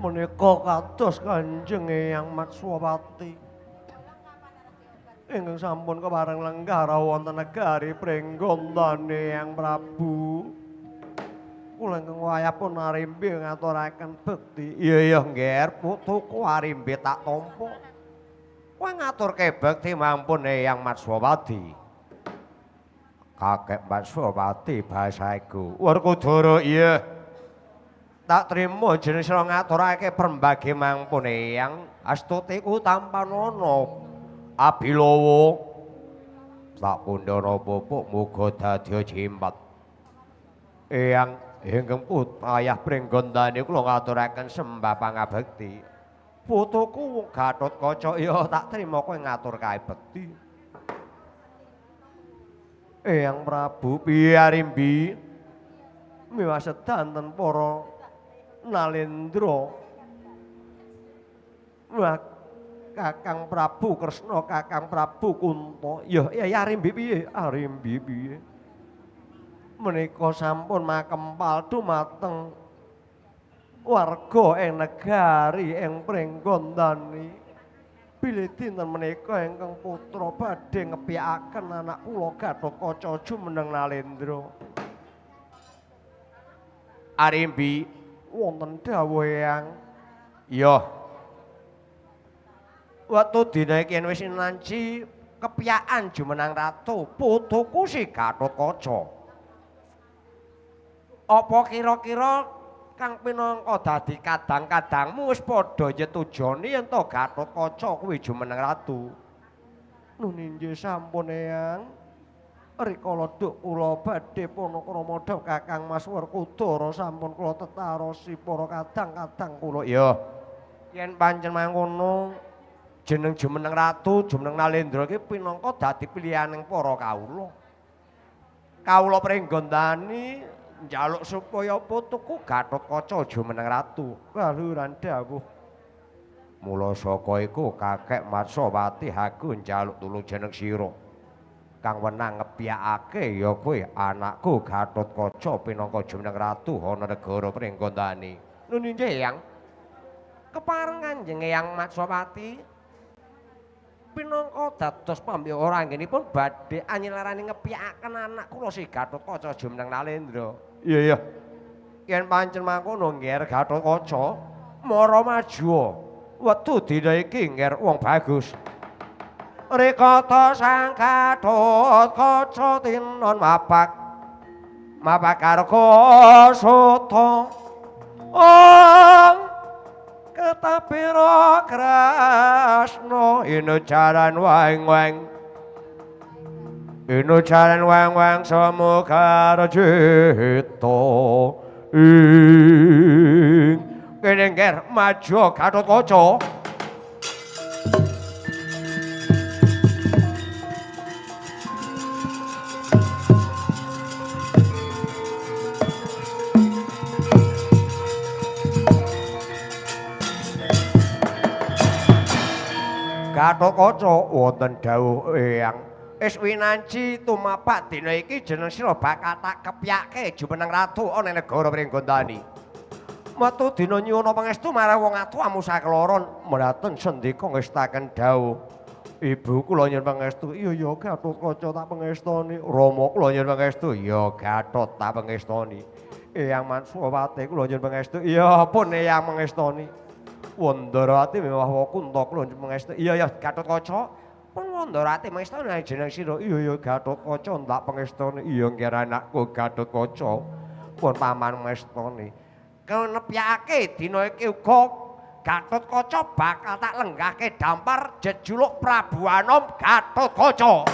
menika kados Kanjeng Eyang Matswapati ingkang sampun kepareng lenggah wonten negari Pringgondani Eyang Prabu. Kula ingkang wayah pun arimbi ngaturaken bekti. Iya iya Ngger, putuku arimbi tak tampa. Kowe ngaturke bekti mampun Eyang Matswapati. Kakek Matswapati basaku. Werkudara iya. Tak trimo jeneng sira ngaturake perembage mampun Eyang. Astutiku tampanana abilawa. Tak pundhana pupuk muga dadi jimpat. Eyang ingkang ayah Pringgondani kula ngaturaken sembah pangabekti. Putuku Gatotkaca ya tak trima kowe ngatur kae bekti. Eyang Prabu piye arimbi? Miwah sedanten para Nalendra. Wah Kakang Prabu Kresna, Kakang Prabu Kunta. Ya ya arimbi piye? Arimbi piye? Menika sampun makempal dumateng warga ing negari ing Pringgondani. Bilih dinten menika ingkang putra badhe ngepyakaken anak kula Gatotkaca jumeneng Nalendra. Arimbi wonten dawuh Eyang. Iya. Wektu dina iki yen wis nanci kepyakan jumeneng ratu putuku si Gatotkaca. Apa kira-kira kang pinangka dadi kadang-kadangmu wis padha nyetujoni yen to Gatotkaca kuwi jumeneng ratu? Nun inggih sampun Eyang. Rikala duk kula badhe panakrama dhawuh Kakang Mas Werkudara sampun kula tetarosi para kadang-kadang kula. Ya. Yen pancen mangkono jeneng jumeneng ratu, jumeneng Nalendra iki pinangka dadi pilihaning para kawula. Kawula Pringgondani njaluk supaya putuku Gatotkaca jumeneng ratu. Kaluhuran dawuh. Mula saka iku Kakek Matswapati hagu njaluk tulung jeneng sira. Kang wenang ngepyakake ya kowe anakku Gatotkaca pinangka jumeneng ratu ana negara Pringgondani. Nun inggih Eyang. Kepareng Kanjeng Eyang Matswapati pinangka dados pambiyara anggenipun badhe anyilarani ngepyakaken anak kula si Gatotkaca jumeneng Nalendra. Iya iya. Yen pancen mangkono Ngger Gatotkaca mara maju. Wektu dina iki Ngger wong bagus. Rikata sang Gatotkaca tinon mapak mapak karga suta ong ketapira Kresna inujaran weng-weng inujaran weng-weng semoga rejita ing kene Ngger maju Gatotkaca. Gatotkaca wonten dawuh Eyang. Wis winanci tumapak dina iki jeneng sira bakal tak kepyake jumeneng ratu ana ing negara Pringgondani. Metu dina nyuwun pangestu marang wong atuwamu sakloron mraten sendika ngestaken dawuh. Ibu kula nyuwun pangestu. Iya ya Gatotkaca tak pangestoni. Rama kula nyuwun pangestu. Iya Gatot tak pangestoni. Eyang Matswapati kula nyuwun pangestu. Iya pun Eyang mangestoni. Wandarawati miwah Kunta kula pangestu. Iya ya Gatotkaca. Pun Wandarawati mangestoni jeneng sira. Iya ya Gatotkaca ndak pangestoni. Iya nggih anakku Gatotkaca. Pun paman mangestoni. Kenepyake dina iki uga
Gatotkaca bakal tak lenggahke dampar jejuluk Prabu Anom Gatotkaca.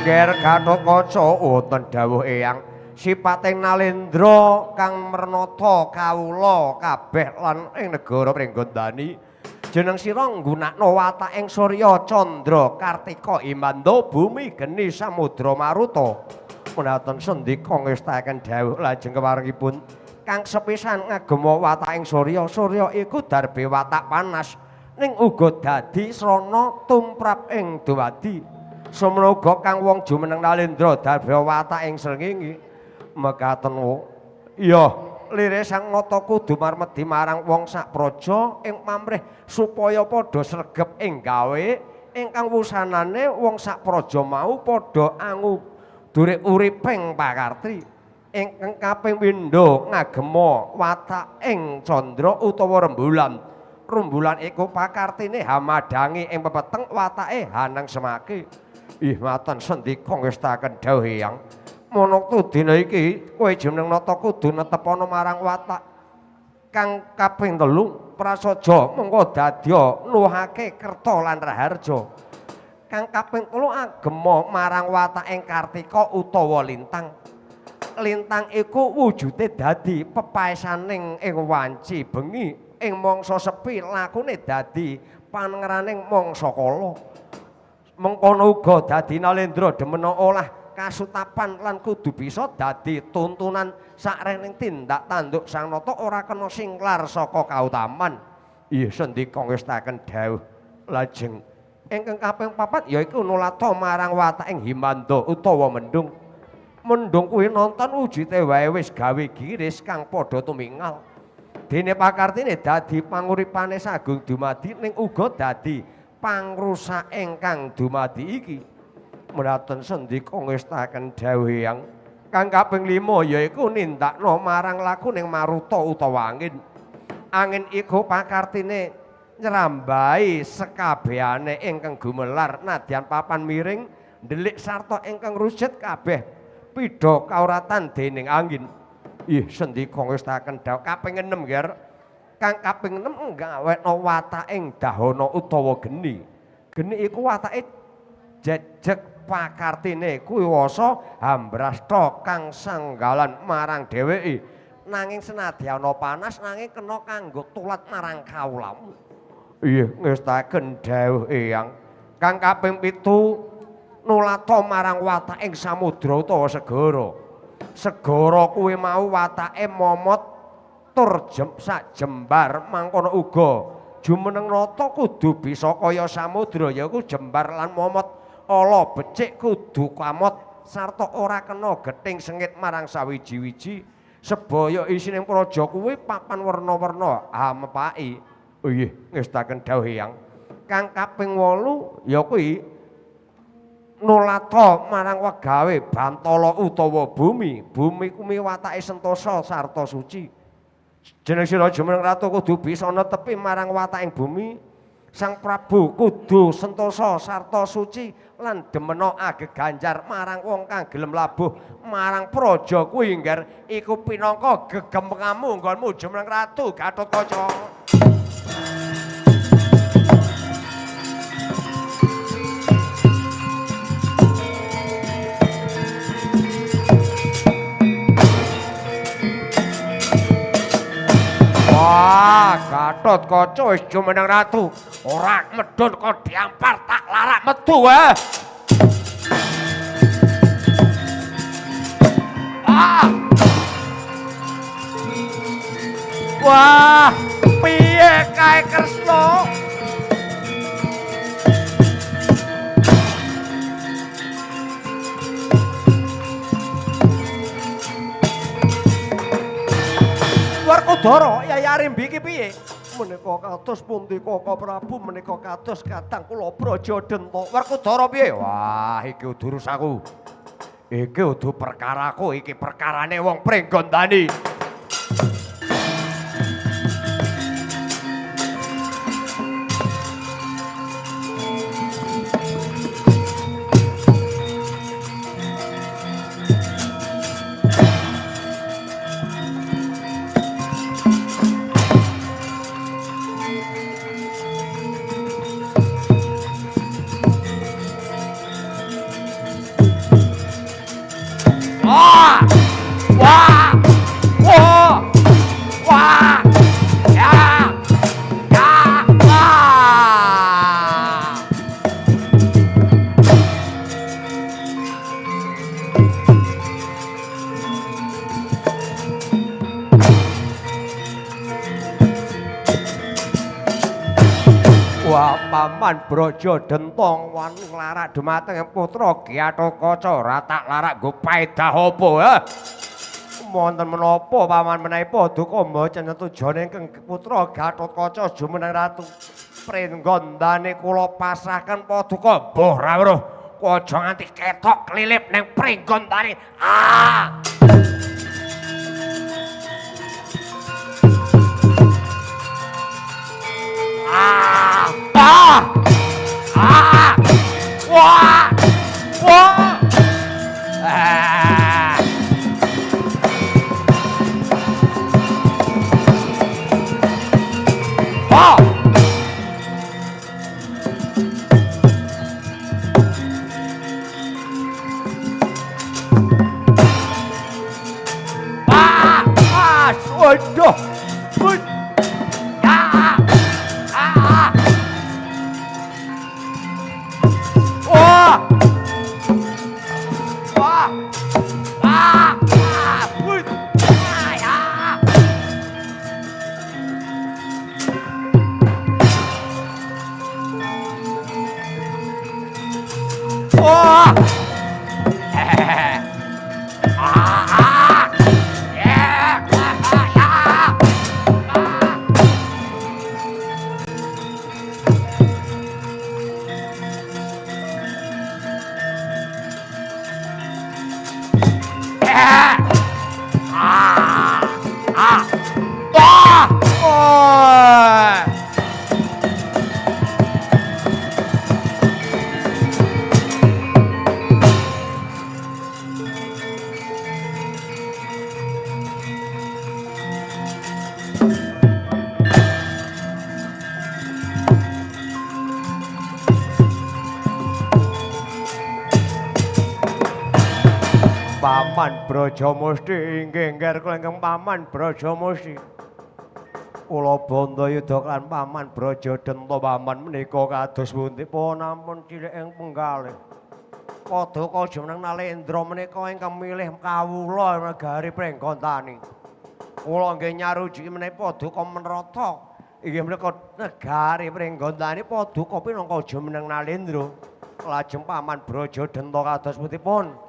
Ger Gatotkaca wonten dawuh Eyang sipating Nalendra kang mernata kawula kabeh lan ing negara Pringgondani jeneng sira nggunakno wataking Surya Candra Kartika Imanda bumi geni samudra maruta. Menawi sendika ngestakaken dawuh lajeng keparengipun kang sepisan ngagema wataking Surya. Surya iku darbe watak panas ning uga dadi srana tumrap ing dumadi. Semono uga kang wong jumeneng Nalendra darbe watak ing srengenge. Mekaten iya lire Sang Nata kudu marmedi marang wong sak praja ing pamrih supaya padha sregep ing gawe ingkang wusanane wong sak praja mau padha angu dure uriping pakarti. Ingkang kaping pindho ngagema watak ing candra utawa rembulan. Rembulan iku pakartine hamadhangi ing pepeteng watake haneng semake. Ih matan sendika ngestaken dawuh Eyang. Manuktu dina iki kowe jumeneng nata kudu netepana marang watak kang kaping telu prasaja mengko dadya nuhake kerta lan raharja. Kang kaping telu agema marang wataking Kartika utawa lintang. Lintang iku wujude dadi pepaesaning ing wanci bengi ing mangsa sepi lakune dadi panengeraning mangsa kala. Mengkono uga dadi Nalendra demena olah kasutapan lan kudu bisa dadi tuntunan sakrening tindak tanduk Sang Nata ora kena singklar saka kautaman. Ih sendika ngestaken dawuh lajeng ingkang kaping papat yaiku nulata marang wataking Himanda utawa mendung. Mendung kuwi nonton wujute wae wis gawe giris kang padha tumingal. Dene pakartine dadi panguripane sagung dumadi ning uga dadi pangrusak ingkang dumadi iki. Mraten sendika ngestaken dawuh Eyang. Kang kaping 5 yaiku nindakno marang lakuning maruta utawa angin. Angin iku pakartine nyrambahi sekabehane ingkang gumelar nadyan papan miring ndelik sarta ingkang rujet kabeh pidha kauratan dening angin. Ih sendika ngestaken dawuh kaping 6 Ger. Kang kaping 6 gawekno wataking dahana utawa geni. Geni iku watake jejeg pakartine kuwasa hambrasta kang sanggalan marang dheweke. Nanging senadyan panas nanging kena kanggo tulat marang kawulamu. Iya ngestaken dawuh Eyang. Kang kaping 7 nulata marang wataking samudra utawa segara. Segara kuwi mau watake momot tur sak jembar mangkono uga jumeneng nata kudu bisa kaya samudra yaiku jembar lan momot ala becik kudu kamot sarta ora kena gething sengit marang sawiji-wiji. Sebaya isining praja kuwi papan werna-werna hamepaki. Nggih ngestaken dawuh Eyang. Kang kaping 8 ya kuwi nulata marang wegawe bantala utawa bumi. Bumi kuwi watake sentosa sarta suci. Jeneng sira jumeneng ratu kudu bisa netepi marang wataking bumi. Sang Prabu kudu sentosa sarta suci lan demena ageganjar marang wong kang gelem labuh marang praja kuwi ngger iku pinangka gegempengamu nggonmu jumeneng ratu Gatotkaca. Wah, Gatotkaca wis jumeneng ratu. Ora medhun kok diampar tak larak metu wae. Ah. Wah, piye kae Kresna? Werkudara, Yai Arimbi iki piye? Menika kados pundi Kaka Prabu, menika kados kadang kula Braja Denta. Werkudara piye? Wah, iki udu urusanku. Iki udu perkaraku, iki perkarane wong Pringgondani. Wah! Wah! Wah! Wah! Ya! Ya! Wah! Wah, Paman Braja Dentong wan nglarak dumateng putra Gatotkaca ora tak larak nggo paedah apa, ha? Wonten menapa Paman menawi paduka mboten tujone ingkang putra Gatotkaca jumeneng ratu Pringgondane kula pasrahken paduka mbuh ra weruh aja nganti ketok klilip ning Pringgondane. Ah! Ah! Ah! Ah! Wah! Wah! Ah! Wah! Ah! Ah! Waduh! Wih! Ah! Ah! Wah! Wah! Ah! Ah! Wih! Ah! Ah! Wah! Ah! Ah! Ya! Ah! Ah! Ah! Ah! Ah! Ah! Wah! Wah! Paman Brajamusti inggih ngger kula ingkang Paman Brajamusti. Kula Bandayuda lan Paman Braja Denta Paman menika kados pundi pun ampun cilik ing penggalih. Paduka jumeneng Nalendra menika ingkang milih kawula negari Pringgondani. Kula nggih nyarujuki menawi paduka menrata inggih menika negari Pringgondani paduka pinangka jumeneng Nalendra. Lajeng Paman Braja Denta kados pundi pun?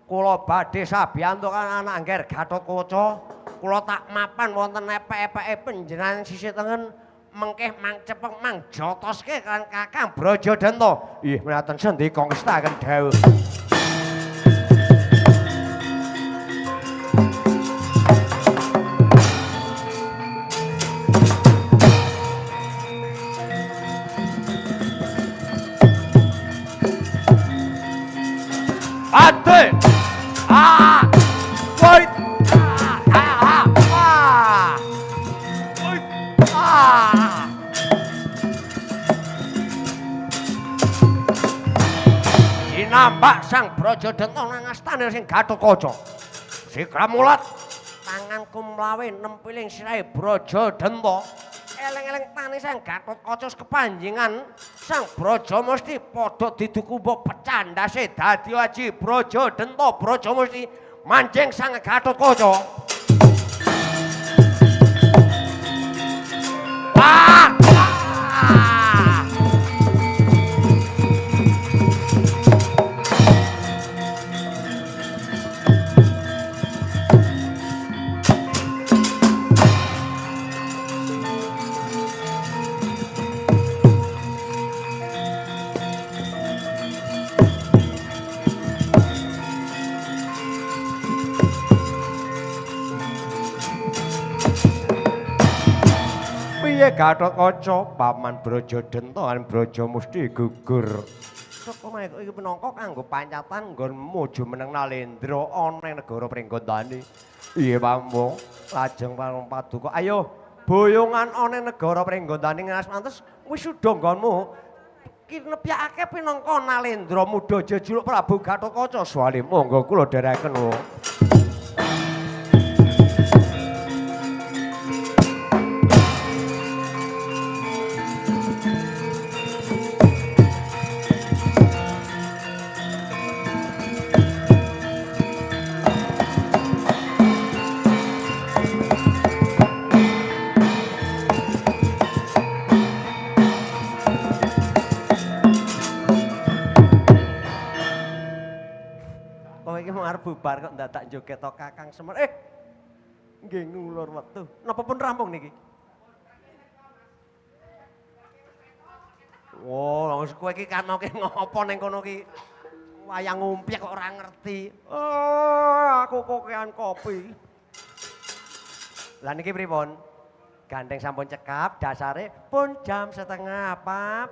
Kula badhe sabiyantu kan anak ngger Gatotkaca. Kula tak mapan wonten epek-epeke panjenengan sisih tengen mengkih mang cepeng mang jotoske kan Kakang Braja Denta. Ih menaten sendika ngestaken dawuh. Ate! Ah! Wait! Ah! Ah! Ah! Wait! Ah! Jinambak Sang Braja Denta nang astane sing Gatotkaca. Sikramulat tanganku mlawe nempiling sirahe Braja Denta. Eleng-eleng tani Sang Gatotkaca kepanjingan Sang Braja Musti padha diduku mbok pecah ndase dadi aji Braja Denta Braja Musti manjing Sang Gatotkaca. Wah! Ah! Iya Gatotkaca, Paman Braja Denta lan Braja Musti gugur. Saka maneka iki pinangka kanggo pancatan nggon muju meneng Nalendra ana ing negara Pringgondani. Iya Pambo, lajeng parung paduka. Ayo boyongan ana ing negara Pringgondani ngas mantes wisuda nggonmu. Kinepyakake pinangka Nalendra muda jejuluk Prabu Gatotkaca. Suwali monggo kula dherekaken. Bubar kok ndadak joget to Kakang Semar. Nggih ngulur wektu. Napa pun rampung niki? Wah, wis kowe iki kanoke ngopo ning kono ki? Wayang ngumpyek kok ora ngerti. Oh, aku kokean kopi. Lah niki pripun? Gandeng sampun cekap, dasare pun jam 3:30. Pak.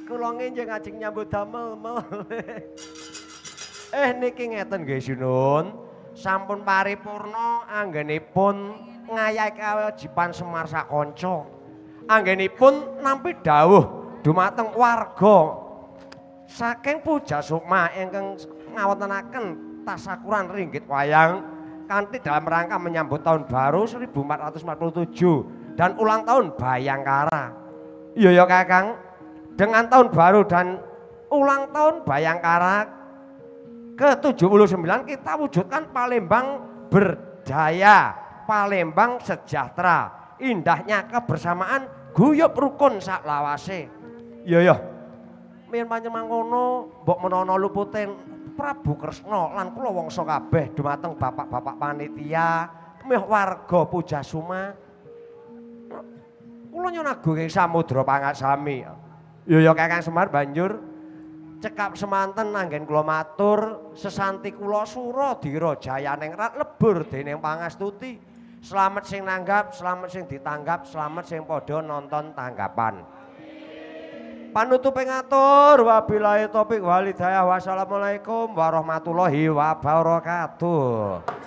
Kula ngenjing ajeng nyambut damel mel. Niki ngeten nggih Sinun, sampun paripurna anggenipun ngayahi kewajiban Semar sakanca. Anggenipun nampi dawuh dumateng warga saking Puja Sukma ingkang ngawontenaken tasakuran ringgit wayang kanthi dalam rangka menyambut tahun baru 1447 dan ulang tahun Bayangkara. Iya ya Kakang, dengan tahun baru dan ulang tahun Bayangkara ke-79 kita wujudkan Palembang berdaya, Palembang sejahtera, indahnya kebersamaan, guyub rukun sak lawase. Iya ya. Yen pancen mangkono, mbok menawa lupute Prabu Kresna lan kula wangsa kabeh dumateng bapak-bapak panitia, mih warga Pujasuma. Kula nyuwun agung ing samudra pangasami. Iya ya Kakang Semar banjur cekap semanten anggen kula matur sesanti kula sura dira jayaning rat lebur dening pangastuti. Slamet sing nanggap, slamet sing ditanggap, slamet sing padha nonton tanggapan. Panutupe ngatur wabillahi taufik wal hidayah. Wassalamualaikum warahmatullahi wabarakatuh.